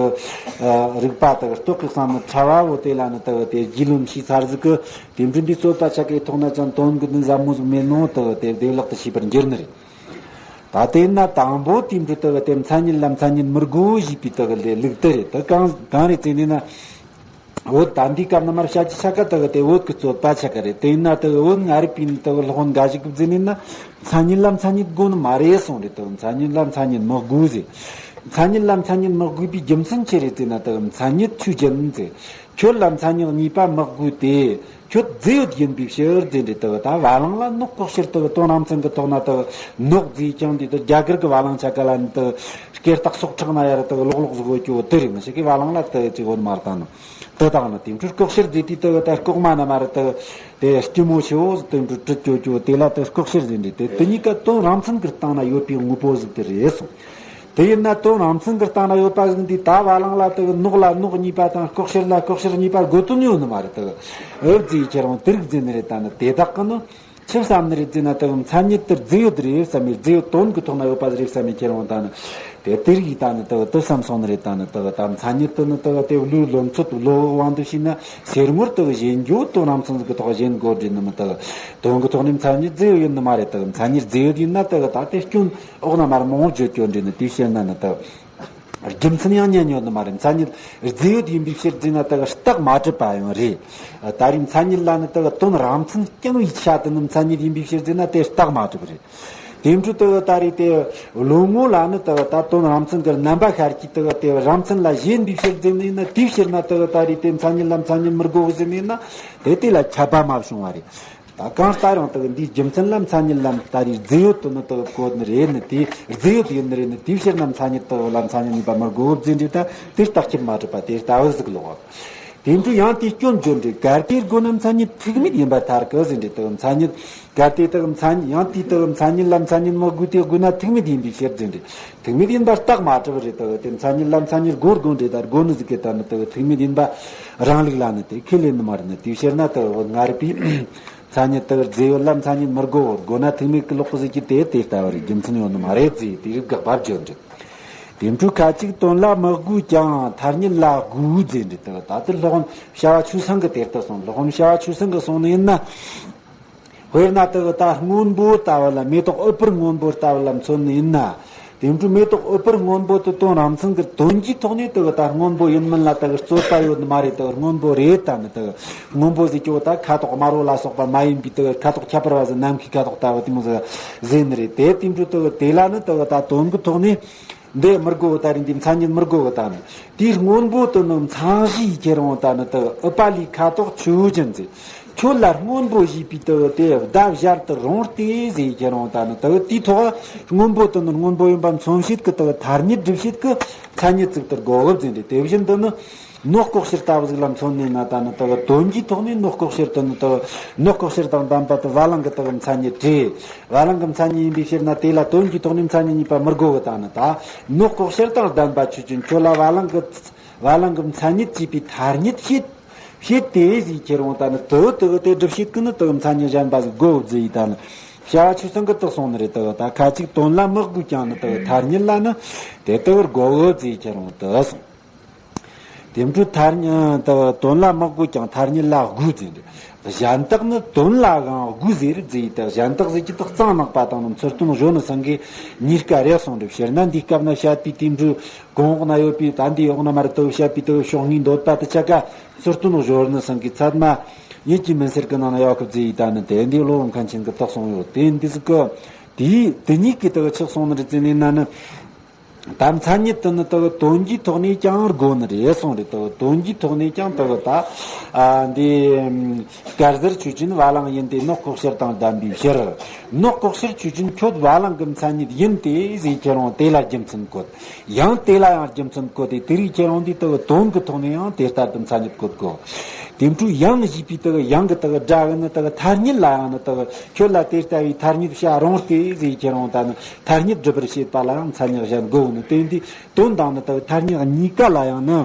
གི་རིགས་པ་དེ་གི་རྟོག་གི་བསམ་མི་ཕྲ་བ་བོ་དེ་ལ་ནི་དེ་གི་དེ་རྒྱུས་ལོན་ཤེས་ཚར་ཟིག་གི་དེ་འདྲ་འདི་རྩོད་པ་ཆ་གའི་ཐོག་ན་ཅང་དོན་གི་དོན་ཟབ་མོ་ཟིག་མེད་ནོ་དེ་གི་དེ་བདེ་བླག་ཏུ་ཤེས་པར་འགྱུར་ནི་རེད། ད་དེ་ན་དང་པོ་དེ་འདྲ་དེ་གི་དེ་མཚན་ཉིད་ལ་མཚན་ཉིད་མི་དགོས་ཞེས་པའི་དེ་གི་ལས་ལུགས་དེ་རེད། དེ་གང་གང་རེད་ཟེར་ནས་ན། བོད་ད་འདི་སྐབས་ན་མར་བཤད་ཀྱི་ཆ་ག་དེ་གི་དེ་བོད་ཀྱི་རྩོད་པ་ཆ་ག་རེད། དེ་ན་དེ་གི་བོད་སྔ་རབས་པའི་དེ་གི་སློབ་དཔོན་འགའ་ཞིག་གིས་ཟེར་ནས་ན་མཚན་ཉིད་ལ་མཚན་ཉིད་དགོས་ནི་མ་རེད་གསུངས་རེད། དེ་གི་མཚན་ཉིད་ལ་མཚན་ཉིད་མི་དགོས་ཟེར། མཚན་ཉིད་ལ་མཚན་ཉིད་མི་དགོས་པའི་རྒྱུ་མཚན་ཅི་རེད་ཟེར་ན། དེ་གི་མཚན་ཉིད་ཆོས་ཅན་ཟེར། ཁྱོད་ལ་མཚན་ཉིད་གཉིས་པ་མི་དགོས་ཏེ། ཁྱོད་རྫས་ཡོད་ཡིན་པའི་ཕྱིར་ཟེར་འདྲ། དེ་གི་ད་བ་ལང་ལ་ནོག་ལྐོག་གཤེར་དེ་གི་དོན་རང་མཚན་གི་ཐོག་ན་དེ་གི་ནོག་ཟེར་ཀྱང་འདི་དེ་རྒྱ་གར་གི་བ་ལང་ཆ་ག་ལ་ནི་དེ་གི་སྐེ་སྟག་སྲོག་ཆགས་ན་ཡ་ར་དེ་གི་ལོག་ལོག་ཟིག་ཡོད་ཀྱི་འོ་དེ་རེད། མི་ཞིག་གི་བ་ལང་ལ་དེ་གི་ཅིག་འོ་མར་བཏང་ནོ་དེ་དང་ནི་དེ་འཕྲོ་ལྐོག་གཤེར་ཟེར་དུས་དེ་གི་ད་ལྐོག་མ་ན་མ་ར་དེ་གི་དེ་སྐྱི་མོ་ཆེ་བོ་ཟིག་དེ་འཕྲོ་དྲུད་ཀྱོ་ཀྱོ་དེ་ལ་དེ་གི་ལྐོག་གཤེར་ཟེར་འདྲ། དེ་དེ་གཉིས་ཀ་དོན་རང་མཚན་གི་སྟེང་ན་ཡོད་པའི་དངོས་པོ་ཟིག་དེ་རེད་གསུངས། དེ་ཡིན་ན་དོན་རང་མཚན་གྱི་སྟེང་ན་ཡོད་པ་ཟིག་འདི་ད་བ་ལང་ལ་དེ་གི་ནོག་ལ་ནོག་གཉིས་པ་དང་ལྐོག་གཤེར་ལ་ལྐོག་གཤེར་གཉིས་པ་དགོས་དོན་ཡོད་ནི་མ་རེད། དེ་གི་ཨེ་ཟེར་ཁྱེར་འོང་དེ་རིགས་ཟེར་ནི་རེད། ད་ནི་དེ་དག་གི་ནི་ཆི་བསམ་ནི་རེད་ཟེར་ན། དེ་གི་མཚན་ཉིད་དེ་རྫས་ཡོད་རེད་བསམ་མི་རྫས་ཡོད་དོན་གྱི་ཐོག་ན་ཡོད་པ་རེད་བསམ་མི་ཁྱེར་འོང་ད་ནི་དེ་དེ་རིགས་ཡིན། ད་ནི་དེ་གི་དེ་བསམ་སོང་ནི་རེད། ད་ནི་དེ་གི་ད་མཚན་ཉིད་དེ་ནི་དེ་གི་དེ་བློའི་བློ་ཚོད་བློ་དབང་དུ་བྱས་ན་སེར་ངོར་དེ་གི་ཞེན་རྒྱུ་དོན་རང་མཚན་གྱི་ཐོག་ཞེན་དགོས་རེད་ནི་མི། དེ་གི་དོན་གྱི་ཐོག་ནས་མཚན་ཉིད་རྫས་ཡོད་ཡིན་ནི་མ་རེད། དེ་གི་མཚན་ཉིད་རྫས་ཡོད་ཡིན་ན་དེ་གི་ད་དེ་སྐྱོན། འོག་ན་མར་མང་བོ་བརྗོད་རྒྱུ་འདྲ་ནི་དེའི་ཕྱིར་ན་ནི་དེ་རྒྱུ་མཚན་ཡང་ཉན་ཡོད་ནི་མ་རེད། མཚན་ཉིད་རྫས་ཡོད་ཡིན་པའི་ཕྱིར་ཟེར་ན་དེ་གི་རྟགས་མ་གྲུབ་པ་ཡང་རེད། ད་རེས་མཚན་ཉིད་ལ་ནི་དེ་གི་དོན་རང་མཚན་རྐྱང་བའི་ཆ་དེ་ནི་མཚན་ཉིད་ཡིན་པའི་ཕྱིར་ཟེར་ན་དེ་རྟགས་མ་གྲུབ་རེད། དེ་འཕྲོ་དེ་གི་ད་རེས་དེ་བློ་ངོ་ལ་ནི་དེ་གི་ད་དོན་རང་མཚན་གྱི་རྣམ་པ་ཤར་གྱི་དེ་གི་དེ་རང་མཚན་ལ་ཞེན་པའི་ཕྱིར་ཟེར་ནི་ཡིན་ན། དེའི་ཕྱིར་ན་དེ་གི་ད་རེས་དེ་མཚན་ཉིད་ལ་མཚན་ཉིད་མི་དགོས་གི་ཟེར་ནི་ཡིན་ན་དེ་དེ་ལ་ཁྱབ་པ་མ་བྱུང་བ་རེད། ད་གང་ལྟར་ཡང་དེ་གི་འདིའི་རྒྱུ་མཚན་ལ་མཚན་ཉིད་ལ་ད་རེས་རྫས་ཡོད་དུ་ནི་དེ་གི་བཀོད་ནི་རེད་ནི། དེ་རྫས་ཡོད་ཡིན་ནི་རེད་ནི། དེའི་ཕྱིར་ན་མཚན་ཉིད་དེ་གི་ལ་མཚན་ཉིད་གཉིས་པ་མི་དགོས་ཟེར་འདྲ། ད་དེ་རྟགས་ཁྱབ་མ་གྲུབ་པ་དེ་ལྟ་བུ་ཟིག་ལོག། དེ་འཕྲོ་ཡང་དེའི་སྐྱོན་བརྗོད་འདྲ། གལ་ཏེ་དགོས་ན་མཚན་ཉིད་ཐུག་མེད་ཡིན་པར་ཐལ་གི་ཟེར་འདྲ། དེ་གི་མཚན་ཉིད་གལ་ཏེ་དེ་གི་མཚན་ཡང་དེའི་དེ་གི་མཚན་ཉིད་ལ་མཚན་ཉིད་མི་དགོས་ཏེ་དགོས་ན་ཐུག་མེད་ཡིན་པའི་ཕྱིར་ཟེར་འདྲ། ཐུག་མེད་ཡིན་པར་རྟགས་མ་གྲུབ་རེད། དེ་གི་དེ་མཚན་ཉིད་ལ་མཚན་ཉིད་དགོས་དགོས་འདྲ། ད་དགོས་ནི་ཟིག་གི་ད་ནི་དེ་གི་ཐུག་མེད་ཡིན་པ་རང་ལུགས་ལ་ནི་དེ་ཁས་ལེན་ནི་མ་རེད་ནི། དེའི་ཕྱིར་ན་དེ་གི་སྔ་རབས་པའི་མཚན་ཉིད་དེ་གི་རྫས་ཡོད་ལ་མཚན་ཉིད་མི་དགོས། དགོས་ན་ཐུག་མེད་ཀྱི་ལོག་གི་ཟིག་གི་དེ་དེ་ལྟ་བུ་རེད། རྒྱུ་མཚན་ཡོད་ནི་མ་རེད་ཟེར་དེ་རིགས་དགག་པ་བརྗོད་འདྲ། དེ་འཕྲོ་ཁ་ཅིག་དོན་ལ་མི་དགོས་ཀྱང་ཐ་སྙད་ལ་དགོས་ཟེར་འདི་ལྟ་བུ། ད་ལྟ་སློབ་དཔོན་བྱ་བ་ཆོས་སེང་གིས་དེ་ལྟར་གསུངས། སློབ་དཔོན་བྱ་བ་ཆོས་སེང་གིས་གསུངས་ནི་ཡིན་ན། དཔེར་ན་ལྟ་བུ་ད་སྔོན་པོ་ལྟ་བུ་ལ། མེ་ཏོག་ཨུཏྤལ་སྔོན་པོ་ལྟ་བུ་ལ་མཚོན་ནི་ཡིན་ན། དེ་འཕྲོ་མེ་ཏོག་ཨུཏྤལ་སྔོན་པོ་དེ་དོན་རང་མཚན་གྱི་དོན་གྱི་ཐོག་ནས་ལྟ་བུ་ད་སྔོན་པོ་ཡིན་མིན་ལ་ལྟ་བུ་རྩོད་པ་ཡོད་ནི་མ་རེད། ལྟ་བུ་སྔོན་པོ་རེད། ད་ནི་ལྟ་བུ་སྔོན་པོ་ཟེར་གྱི་བོ་ད་ཁ་དོག་དམར་པོ་ལ་སོགས་པ་མ་ཡིན་པའི་ལྟ་བུ་ཁ་དོག་ཁྱད་པར་བ་ཟེར། ནམ་མཁའི་ཁ་དོག་ལྟ་བུ་དེ་མོ་ཟེར་ཟེར་ནི་རེད། དེ་དེ་འཕྲོ་ལྟ་བུ་དེ་ལ་ནི་ལྟ་བུ་ད་དོན་གྱི་ཐོག་ནས་འདི་མི་དགོས། ད་རེད། འདི་མཚན་ཉིད་མི་དགོས་གི། ད་ནི་དེའི་སྔོན་པོ་དེ་ནི་མཚན་གཞི་ཡི་ཁྱེར་འོང་། ད་ནི་ལྟ་བུ་ཨུཏྤལ་ལི་ཁ་དོག་ཆུ་བོ་ཅན་ཟེར། ཁྱོད་ལ་སྔོན་པོ་ཞེས་པའི་ལྟ་བུ་དེ་བརྡ་སྦྱར་དུ་རུང་སྟེ་ཟེར་ཁྱེར་འོང་། ད་ནི་ལྟ་བུ་དེའི་ཐོག་སྔོན་པོ་དེ་ནི་སྔོན་པོ་ཡིན་པ་མཚོན་བྱེད་ཀྱི་ལྟ་བུ་ཐ་སྙད་སྒྲུབ་བྱེད་ཀྱི་མཚན་ཉིད་ཅིག་ཏུ་དགོས་གི་ཟེར་རེད། དེ་བཞིན་དུ་ནི་ནོག་ལྐོག་གཤེར་ལྟ་བུ་ཟིག་ལ་མཚོན་ནས་ན། ད་ནི་ལྟ་བུ་དོན་གྱི་ཐོག་ནས་ནོག་ལྐོག་གཤེར་དེ་ནི་ལྟ་བུ་ནོག་ལྐོག་གཤེར་དང་ལྡན་པ་དེ་བ་ལང་གི་ལྟ་བུ་མཚན་ཉིད་རེད། བ་ལང་གི་མཚན་ཉིད་ཡིན་པའི་ཕྱིར་ན་དེ་ལ་དོན་གྱི་ཐོག་ནས་མཚན་ཉིད་གཉིས་པ་མི་དགོས་གི། ད་ནི་ད་ནོག་ལྐོག་གཤེར་དང་ལྡན་པ་ཆོས་ཅན། ཁྱོད་ལ་བ་ལང་གི་བ་ལང་གི་མཚན་ཉིད་ཅེས་པའི་ཐ་སྙད་བྱེད་བྱེད་དེ་ཟེར་ཁྱེར་འོང་། ད་ནི་དེ་དེ་དེ་སྒྲུབ་བྱེད་ཀྱི་ནི་དེ་མཚན་ཉིད་གཞན་པ་ཟིག་དགོས་ཟེར་ཡི། ད་ནི་བྱ་བ་ཆོས་སེང་གིས་དེ་གསུངས་ནི་རེད། དེ་ད་ཁ་ཅིག་དོན་ལ་མི་དགོས་ཀྱང་ནི་དེ་ཐ་སྙད་ལ་ནི་དེ་དེ་དགོས་ཟེར་ཁྱེར་འོང་དེ་གསུངས། དེ་འཕྲོ་ཐ་སྙད་དེ་དོན་ལ་མི་དགོས་ཀྱང་ཐ་སྙད་ལ་དགོས་ཟེར་རེད། གཞན་དག་ནི་དོན་ལའང་དགོས་ཟེར་ཟེར་ཡི། ད་གཞན་དག་ཟེར་གྱི་དེ་གཙང་ནག་པ་དང་ནི་མཚུར་སྟོན་གཞོན་ནུ་ཚང་གིས་གཉིས་ཀ་རེད་གསུངས་རེད། ཕྱིར་ན་འདིའི་སྐབས་ན་བཤད་པའི་དེ་འཕྲོ་གོང་འོག་ན་ཡོད་པའི། ད་འདིའི་འོག་ན་མར་དེ་བཤད་པའི་དེ་ཕྱོགས་སྔའི་འདོད་པ་དེ་ཆ་ག་མཚུར་སྟོན་གཞོན་ནུ་ཚང་གིས་ཚད་མ་ཡིད་ཀྱི་མུན་སེལ་གྱི་ནང་ན་ཡོད་གི་ཟེར་ཡི། ད་ནི་དེ་འདི་སློབ་དཔོན་མཁན་ཆེན་གྱིས་དེ་གསུངས་ཡོད། དེ་འདི་ཟིག་གི་དེའི་དེ་གཉིས་ཀྱིས་དེ་ཆི་གསུངས་ནི་རེད་ཟེར་ནས་ན་ནི། ད་མཚན་ཉིད་དེ་ནི་དེ་དོན་གྱི་ཐོག་ནས་ཀྱང་དགོས་ནི་རེད་གསུངས་རེད། དེ་དོན་གྱི་ཐོག་ནས་ཀྱང་དེ་ད་ཨ་འདི་དཀར་ཟལ་ཆོས་ཅན་བ་ལང་ཡིན་ཏེ། ནོག་ལྐོག་གཤེར་དང་ལྡན་པའི་ཕྱིར། ནོག་ལྐོག་གཤེར་ཆོས་ཅན་ཁྱོད་བ་ལང་གི་མཚན་ཉིད་ཡིན་ཏེ་ཟེར་ཁྱེར་འོང་དེ་ལ་རྒྱུ་མཚན་བཀོད། ཡང་དེ་ལ་ཡང་རྒྱུ་མཚན་བཀོད་དེ། དེ་རིགས་ཁྱེར་འོང་དེ་དེ་དོན་གྱི་ཐོག་ནས་ཡང་དེ་ལྟར་དུ་མཚན་ཉིད་བཀོད་དགོས། དེ་འཕྲོ་ཡང་ཞེས་པའི་དེ་ཡང་གི་དེ་སྒྲ་གི་ནི་དེ་ཐ་སྙད་ལ་ཡང་ནི་དེ་ཁྱོད་ལ་དེ་ལྟ་བུའི་ཐ་སྙད་བྱ་རུང་སྟེ་ཟེར་ཁྱེར་འོང་། ད་ནི་ཐ་སྙད་སྒྲུབ་པར་བྱེད་པ་ལ་ཡང་མཚན་ཉིད་གཞན་དགོས་ནི། དེ་འདི་དོན་དང་ནི་དེ་ཐ་སྙད་གཉིས་ཀ་ལ་ཡང་ནི་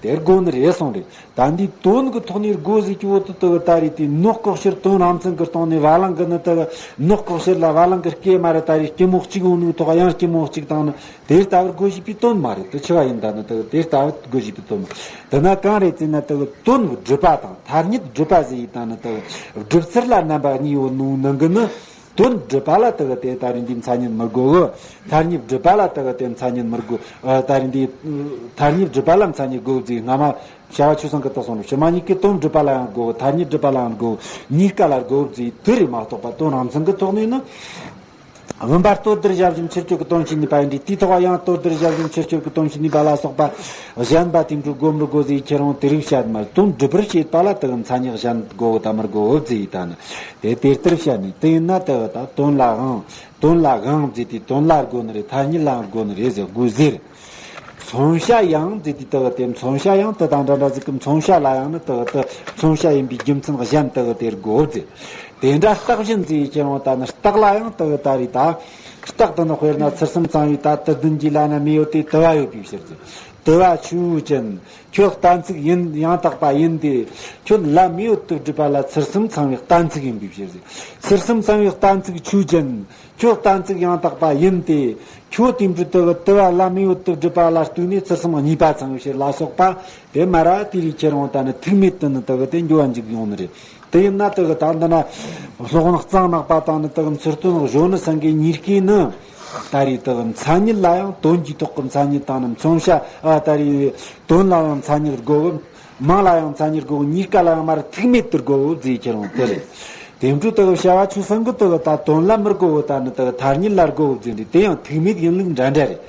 དེ་དགོས་ནི་རེད་གསུངས་རེད། ད་འདི་དོན་གྱི་ཐོག་ནས་དགོས་ཟེར་གྱི་བོ་དེ་དེ་ད་རེད། དེ་ནོག་ལྐོག་གཤེར་དོན་རང་མཚན་གྱི་སྟེང་ནས་བ་ལང་གི་ནི་དེ་ནོག་ལྐོག་གཤེར་ལ་བ་ལང་གི་སྐད་མ་རེད། ད་རེད། སྐྱི་མོ་གཅིག་འོང་ནི་ཐོག་ཡང་སྐྱི་མོ་གཅིག་དང་ནི། དེ་ལྟ་བུར་དགོས་ཞེས་པའི་དོན་མ་རེད། དེ་ཆི་བ་ཡིན། ད་ནི་དེ་དེ་ལྟ་བུར་དགོས་ཞེས་པའི་དོན་མ། དེ་ན་གང་རེད་ཟེར་ན། དེ་དོན་སྒྲུབ་པ་དང་ཐ་སྙད་སྒྲུབ་པ་ཟེར་ཡི། ད་ནི་དེ་སྒྲུབ་ཚུལ་ལ་རྣམ་པ་གཉིས་ཡོད་ནོ་ནང་གི་ནི། དོན་སྒྲུབ་པ་ལ་དེ་དེ་ད་རེད། འདི་མཚན་ཉིད་མི་དགོས་གི། ཐ་སྙད་སྒྲུབ་པ་ལ་དེ་དེ་མཚན་ཉིད་མི་དགོས། ཨ་ད་རེད། འདི་ཐ་སྙད་སྒྲུབ་པ་ལ་མཚན་ཉིད་དགོས་ཟེར། སྔ་མ་བྱ་བ་ཆོས་སེང་གིས་དེ་གསུངས་ནོ། ཕྱི་མ་གཉིས་ཀས་དོན་སྒྲུབ་པ་ལ་ཡང་དགོས། ཐ་སྙད་སྒྲུབ་པ་ལ་ཡང་དགོས། གཉིས་ཀ་ལ་དགོས་ཟེར་དེ་རེད་མ་གཏོགས་པ། དོན་རང་མཚན་གྱི་ཐོག་ནས་ནི། བུམ་པ་ལྟོ་ལྡིར་ཞལ་བཞུམ་ཕྱིར་བཅོས་ཀྱི་དོན་བྱེད་ནུས་པ་ཡིན་དུས། དེའི་ཐོག་ཡང་ལྟོ་ལྡིར་ཞལ་བཞུམ་ཕྱིར་བཅོས་ཀྱི་དོན་བྱེད་ནུས་པ་ལ་སོགས་པ་གཞན་པ་དེ་འཕྲོ་དགོས་མི་དགོས་ཟེར་ཁྱེར་འོང་དེ་རིགས་བཤད་མ། དོན་སྒྲུབ་པར་བྱེད་པ་ལ་དེ་གི་མཚན་ཉིད་གཞན་དགོས་གི་དང་མི་དགོས་གི་ཟེར་ཡི། ད་ནི་དེ་དེ་ལྟར་བཤད་ནས། དེ་ཡིན་ན་དེ་གི་ད་དོན་ལའང་དོན་ལའང་ཟེར་དུས་དོན་ལ་དགོས་ནི་རེད། ཐ་སྙད་ལའང་དགོས་ནི་རེད་ཟེར་དགོས་ཟེར། མཚོན་བྱ་ཡང་ཟེར་དུས་དེ་གི་དེ་མཚོན་བྱ་ཡང་དེ་དང་འདྲ་འདྲ་ཟིག་གི། མཚོན་བྱ་ལ་ཡང་ནི་དེ་གི་དེ་མཚོན་བྱ་ཡིན་པའི་རྒྱུ་མཚན་གཞན་དེ་གི་དེར་དགོས་ཟེར། དེ་འདྲ་རྟགས་བཞིན་ཟེར་ཁྱེར་འོང་། ད་ནི་རྟགས་ལ་ཡང་དེ་གི་ད་རེད། ད་རྟགས་དེ་ནི་དཔེར་ན་ཚུལ་གསུམ་ཚང་བའི་ད་དུ་ལྡན་གྱི་ལ་ན་མེ་ཡོད་དེ་དུ་བ་ཡོད་པའི་ཕྱིར་ཟེར། དུ་བ་ཆུ་བོ་ཅན། ཁྱོད་གཏན་ཚིགས་ཡིན། ཡང་དག་པ་ཡིན་ཏེ། ཁྱོད་ལ་མེ་ཡོད་དུ་སྒྲུབ་པ་ལ་ཚུལ་གསུམ་ཚང་བའི་གཏན་ཚིགས་ཡིན་པའི་ཕྱིར་ཟེར། ཚུལ་གསུམ་ཚང་བའི་གཏན་ཚིགས་ཆོས་ཅན། ཁྱོད་གཏན་ཚིགས་ཡང་དག་པ་ཡིན་ཏེ། ཁྱོད་དེ་འཕྲོ་དུ་དུ་བ་ལ་མེ་ཡོད་དུ་སྒྲུབ་པ་ལ་ལྟོས་ནས་ཚུལ་གསུམ་གཉིས་པ་ཚང་བའི་ཕྱིར་ལ་སོགས་པ་དེ་མ་ར་དེ་རིགས་ཁྱེར་འོང་། ད་ནི་ཐུག་མེད་དུ་ནི་དུ་དེ་འགྱུར་བ་འཇུག་ཡོང་ནི་རེད། དེ་ཡིན་ན་དེ་གི་ད་འདི་ན་སློབ་དཔོན་གཙང་ནག་པ་དང་ནི་དེ་གི་མཚུར་སྟོན་གཞོན་ནུ་ཚང་གི་གཉིས་ཀས་ནི་ད་རེད། དེ་གི་མཚན་ཉིད་ལ་ཡང་དོན་གྱི་ཐོག་གི་མཚན་ཉིད་དང་ནི། མཚོན་བྱ་ཨ་ད་རེད། དོན་ལ་ཡང་མཚན་ཉིད་དགོས། མིང་ལ་ཡང་མཚན་ཉིད་དགོས། གཉིས་ཀ་ལ་ཡང་མར་ཐུག་མེད་དུ་དགོས་ཟེར་ཁྱེར་འོང་དེ་རེད། དེ་འཕྲོ་དེ་གི་བྱ་བ་ཆོས་སེང་གིས་དེ་གི་ད་དོན་ལ་མི་དགོས། ད་ནི་དེ་གི་ཐ་སྙད་ལ་དགོས་ཟེར་ནི་དེ་ཡང་ཐུག་མེད་ཡིན་ལུགས་འདྲ་འདྲ་རེད།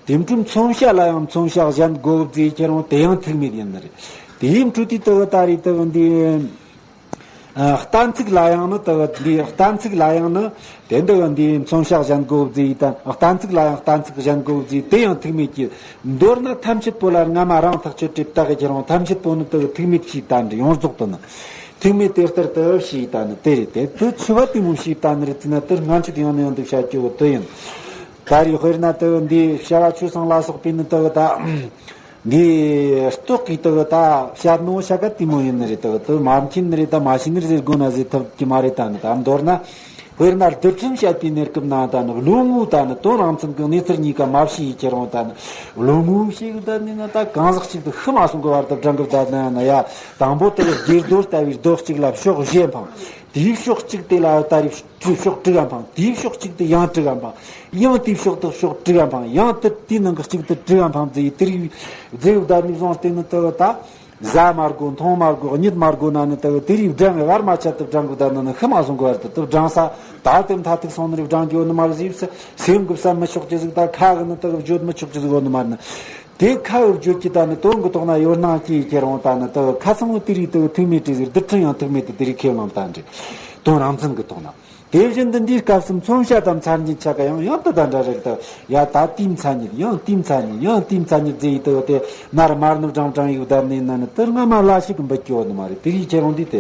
དེ་འཕྲོ་མཚོན་བྱ་ལ་ཡང་མཚོན་བྱ་གཞན་དགོས་ཟེར་ཁྱེར་འོང་དེ་ཡང་ཐུག་མེད་ཡིན་ནི་རེད། དེའི་འཕྲོ་དེ་དེ་གི་ད་རེད། དེ་གི་འདི། ཨ་གཏན་ཚིགས་ལ་ཡང་ནི་དེ་གི་འདི། གཏན་ཚིགས་ལ་ཡང་ནི་དེ་འདི་གི་འདི་མཚོན་བྱ་གཞན་དགོས་ཟེར་ཡི། ད་གཏན་ཚིགས་ལ་ཡང་གཏན་ཚིགས་གཞན་དགོས་ཟེར་དེ་ཡང་ཐུག་མེད་ཀྱི། མདོར་ན་ཐམས་ཅད་པོ་ལ་སྔ་མ་རང་ཐག་ཆོད་དེ་བཏགས་ཀྱི་རུང་། ཐམས་ཅད་པོ་ནི་དེ་གི་ཐུག་མེད་ཞེས་བཏགས་ནི་རེད། ཡོངས་རྫོགས་དུ་ནི་ཐུག་མེད་དེ་ལྟར་དུ་ཞེས་བཏགས་ནི་དེ་རེད། དེ་དུ་ཆུ་བ་དེ་མོ་ཞེས་བཏགས་ནི་རེད་ཟེར་ན། དེ་སྔ་ཕྱི་དུ་ཡང་ནས་ཡང་དུ་བཤད་རྒྱུ་བོ་དེ་ཡིན། ད་རེས་དཔེར་ན་དེ་གི་འདི་བྱ་བ་ཆོས་སེང་ལ་སོགས་པས་ནི་དེ་གི་ད། འདི་རྟོག་གི་དེ་གི་ད་བཤད་ནོ་བྱ་ག་དེ་མོ་ཡིན་ནི་རེད། དེ་གི་དེ་མ་མཁྱེན་ནི་རེད། ད་མ་ཤེས་ནི་རེད་ཟེར་དགོས་ན་ཟེར་ཐུབ་ཀྱི་མ་རེད། ད་ནི་ད་མདོར་ན་ དཔེར་ན་རྡུལ་ཕྲན་བཤད་པའི་གནས་སྐབས་ན་ད་ནི་བློ་ངོ་ད་ནི་དོན་རང་མཚན་གྱི་གནས་ཚུལ་གཉིས་ཀ་མ་ཤེས་ཡི་ཁྱེར་འོང་ད་ནི་བློ་ངོ་ཤེས་གི་ད་ནི་ན་ད་གང་ཟག་གཅིག་ཏུ་ཤི་མ་སོང་གི་བར་དུ་བགྲང་གི་ད་ནི་ན་ཡ། དང་པོ་དེ་ལ་དགྱེས་རྡོ་ལྟ་བུའི་རྡོ་གཅིག་ལ་ཕྱོགས་བཞི་འཕངས། དེའི་ཕྱོགས་གཅིག་དེ་ལ་ད་རེས་ཕྱོགས་དྲུག་འཕངས། དེའི་ཕྱོགས་གཅིག་དེ་ཡང་དྲུག་འཕངས། ཡང་དེའི་ཕྱོགས་དེ་ཕྱོགས་དྲུག་འཕངས། ཡང་དེ་དེའི་ནང་གི་གཅིག་དེ་དྲུག་འཕངས་ཟེར་ཡི་དེ་རིགས་མཛེས་བདག་ནི་བཟུང་སྟེ་ནི་དེ་ད། ཟ་མ་དགོས། འཐུང་མ་དགོས། གཉིད་མ་དགོས་ན་ནི་དེ་གི་དེ་རིགས་བགྲང་བར་མ་ཆད་དུ་བགྲང་གི་ད་ནི་ནི་ཤི་མ་སོང་གི་བར་དུ་དུ་བགྲང་ས། ད་དེ་མཐའ་ཐུག་སོང་ནི་རིགས་བགྲང་གི་ཡོད་ནི་མ་རེད་ཟེར། སེམས་གི་བསམ་མི་ཆོག་ཅི་ཟིག་ད་ཁ་གི་ནི་དེ་གི་བརྗོད་མི་ཆོག་ཅི་ཟིག་ཡོད་ནི་མ་རེད་ནི། དེ་ཁ་གི་བརྗོད་ཀྱི་ད་ནི་དོན་གི་ཐོག་ན་ཡོད་སྣང་སྐྱེ་ཁྱེར་འོང་ད་ནི་དེ་གི་ཁ་ཚང་བོ་དེ་རིགས་དེ་གི་ཐུག་མེད་དྲི་ཟིག་རྡུལ་ཕྲན་ཡང་ཐུག་མེད་དུ་དེ་རིགས་ཁས་བླངས་ད་འདྲི། དོན་རང་མཚན་གི་ཐོག་ན། དེ་བཞིན་དུ་འདིའི་སྐབས་སུ་མཚོན་བྱ་དང་མཚན་ཉིད་ཆ་ག་ཡང་ཡང་དུ་དང་འདྲ་རེད་དུ། ཡ་ད་དེའི་མཚན་ཉིད། ཡང་དེའི་མཚན་ཉིད། ཡང་དེའི་མཚན་ཉིད་ཟེར་ཡི་དུ་དེ་ནར་མར་ནུབ་འགྲང་འགྲང་ཡིག་བསྡད་ནས་ན་ནི་དུ་སྔ་མ་ལ་ཞིག་གི་འབུད་ཀྱི་ཡོད་ནི་མ་རེད། དེ་རིགས་ཁྱེད་རང་འདི་དེ་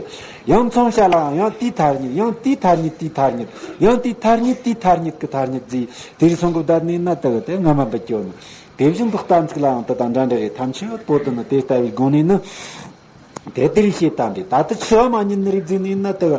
ཡང་མཚོན་བྱ་ལའང་ཡང་དེའི་ཐ་སྙད། ཡང་དེའི་ཐ་སྙད། དེའི་ཐ་སྙད། ཡང་དེའི་ཐ་སྙད། དེའི་ཐ་སྙད་ཀྱི་ཐ་སྙད་ཟེར་དེ་རིགས་སོང་གི་བསྡད་ནས་ན་དུ་དེ་སྔ་མ་འབུད་ཀྱི་ཡོད་ནི། དེ་བཞིན་དུ་གཏན་ཚིགས་ལའང་དུ་དང་འདྲ་འདྲ་རེད། ཐམས་ཅད་པོ་དུ་ནི་དེ་ལྟ་བུའི་སྒོ་ནས་ནི། དེ་ལྟར་བཤད་དམ་པས། ད་ལྟ་འཆི་བ་མ་ཉིད་ནི་རིག་འཛིན་ནི་ན་དེ་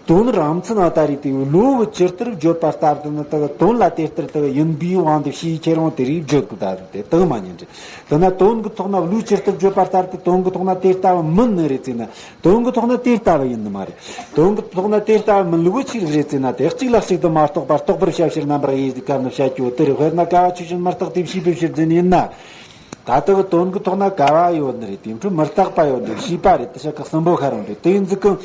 དོན་རང་མཚན་ཨ་ད་རེད་དེ་བློ་བུ་ཇི་ལྟར་བརྗོད་པ་ལྟར་དུ་ནི་དེ་དོན་ལ་དེ་ལྟར་དེ་ཡིན་པའི་དབང་དུ་བྱས་ཁྱེད་རང་དེ་རིགས་བརྗོད་དགོས། ད་དེ་དག་མ་ཉན་རེད། དེ་ན་དོན་གྱི་ཐོག་ན་བློ་ཇི་ལྟར་བརྗོད་པ་ལྟར་དུ་དོན་གྱི་ཐོག་ན་དེ་ལྟ་བུ་མིན་ནི་རེད་ཟེར་ན་དོན་གྱི་ཐོག་ན་དེ་ལྟ་བུ་ཡིན་ནི་མ་རེད། དོན་གྱི་ཐོག་ན་དེ་ལྟ་བུ་མིན་ལུགས་ཅི་རེད་ཟེར་ན་དེ་གཅིག་ལ་གཅིག་ཏུ་མ་རྟོགས་པར་རྟོགས་པར་བྱ་ཕྱིར་རྣམ་པར་དབྱེ་ཟེར་ག་ནི་བྱ་རྒྱུ་དེ་རེད། དཔེར་ན་ཀ་བ་ཆོས་ཅན་མི་རྟག་སྟེ་བྱས་པའི་ཕྱིར་ཟེར་ནི་ཡིན་ན། ད་ལྟ་གི་དོན་གྱི་ཐོག་ན་ཀ་བ་ཡོད་ནི་རེད། དེ་འཕྲོ་མི་རྟག་པ་ཡོད་ནི་རེད། བྱས་པ་རེད། དེ་ཤ་ཁ་གསུམ་པོ་ཁ་རང་རེད། དེ་ཡིན་ཟིག་གི།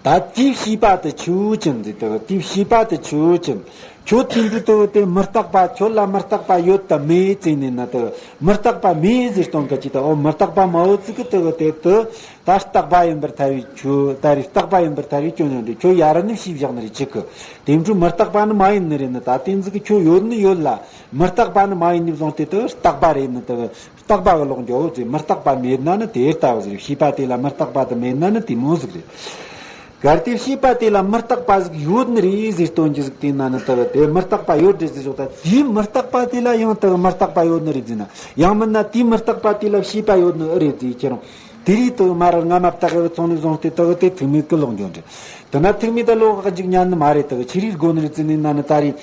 ད་དེའི་བྱས་པ་དེ་ཆོས་ཅན་ཟིག་དེ་དེའི་བྱས་པ་དེ་ཆོས་ཅན། ཁྱོད་དེ་འདྲ་དེ་དེ་མི་རྟག་པ། ཁྱོད་ལ་མི་རྟག་པ་ཡོད་དམ་མེད་ཟེར་ནི་ན་དེ་མི་རྟག་པ་མེད་ཟེར་སྟོན་ག་ཅི་ད། འོ་མི་རྟག་པ་མ་ཡོད་ཟིག་གི་དེ་དེ་དེ་ད་རྟག་པ་ཡིན་པར་ཐལ་བའི་ཁྱོད། ད་རེད་རྟག་པ་ཡིན་པར་ཐལ་བའི་སྐྱོན་ཡོད་འདྲ། ཁྱོད་ཡ་ར་ནི་བྱས་བཞག་ནི་རེད་ཅིག་གི། དེ་འཕྲོ་མི་རྟག་པ་ནི་མ་ཡིན་ནི་རེད་ནི། ད་དེ་ཟིག་གི་ཁྱོད་ཡོད་ནི་ཡོད་ལ། མི་རྟག་པ་ནི་མ་ཡིན་ནི་བཟུང་སྟེ་དེ་རྟག་པ་རེད་ནི། དེ་རྟག་པ་གི་ལོག་འགྱོ་ཟེར། མི་རྟག་པ་མེད་ན་ནི་དེ་ལྟ་བུ་ཟེར། བྱས་པ་དེ་ལ་མི་རྟག་པ་དེ་མེད་ན་ནི་དེ་མོ་ཟིག་རེད། གལ་ཏེ་བྱས་པ་དེ་ལ་མི་རྟག་པ་ཟིག་ཡོད་ནི་རེད་ཟེར་སྟོན་གྱི་ཟིག་དེ་ན་ནི་དེ་དེ་མི་རྟག་པ་ཡོད་རེད་ཟེར་ཞོག་ད་དེའི་མི་རྟག་པ་དེ་ལ་ཡང་དེ་མི་རྟག་པ་ཡོད་ནི་རེད་ཟེར་ན། ཡང་མིན་ན་དེའི་མི་རྟག་པ་དེ་ལ་བྱས་པ་ཡོད་ནི་ཨེ་རེད་ཟེར། ཁྱེད་རང་དེ་རིགས་དེ་མ་ར་སྔ་མ་བཏགས་ཡོད་ཚོང་ནས་བཟུང་སྟེ་དེ་དེ་ཐུག་མེད་གི་ལོག་འགྱོ་འདྲ། དེ་ན་ཐུག་མེད་དེ་ལོག་འཇུག་ཉན་ནི་མ་རེད། དེ་ཆི་རིགས་དགོས་ནི་རེད་ཟེར་ནི་ན་ནི་ད་རེད།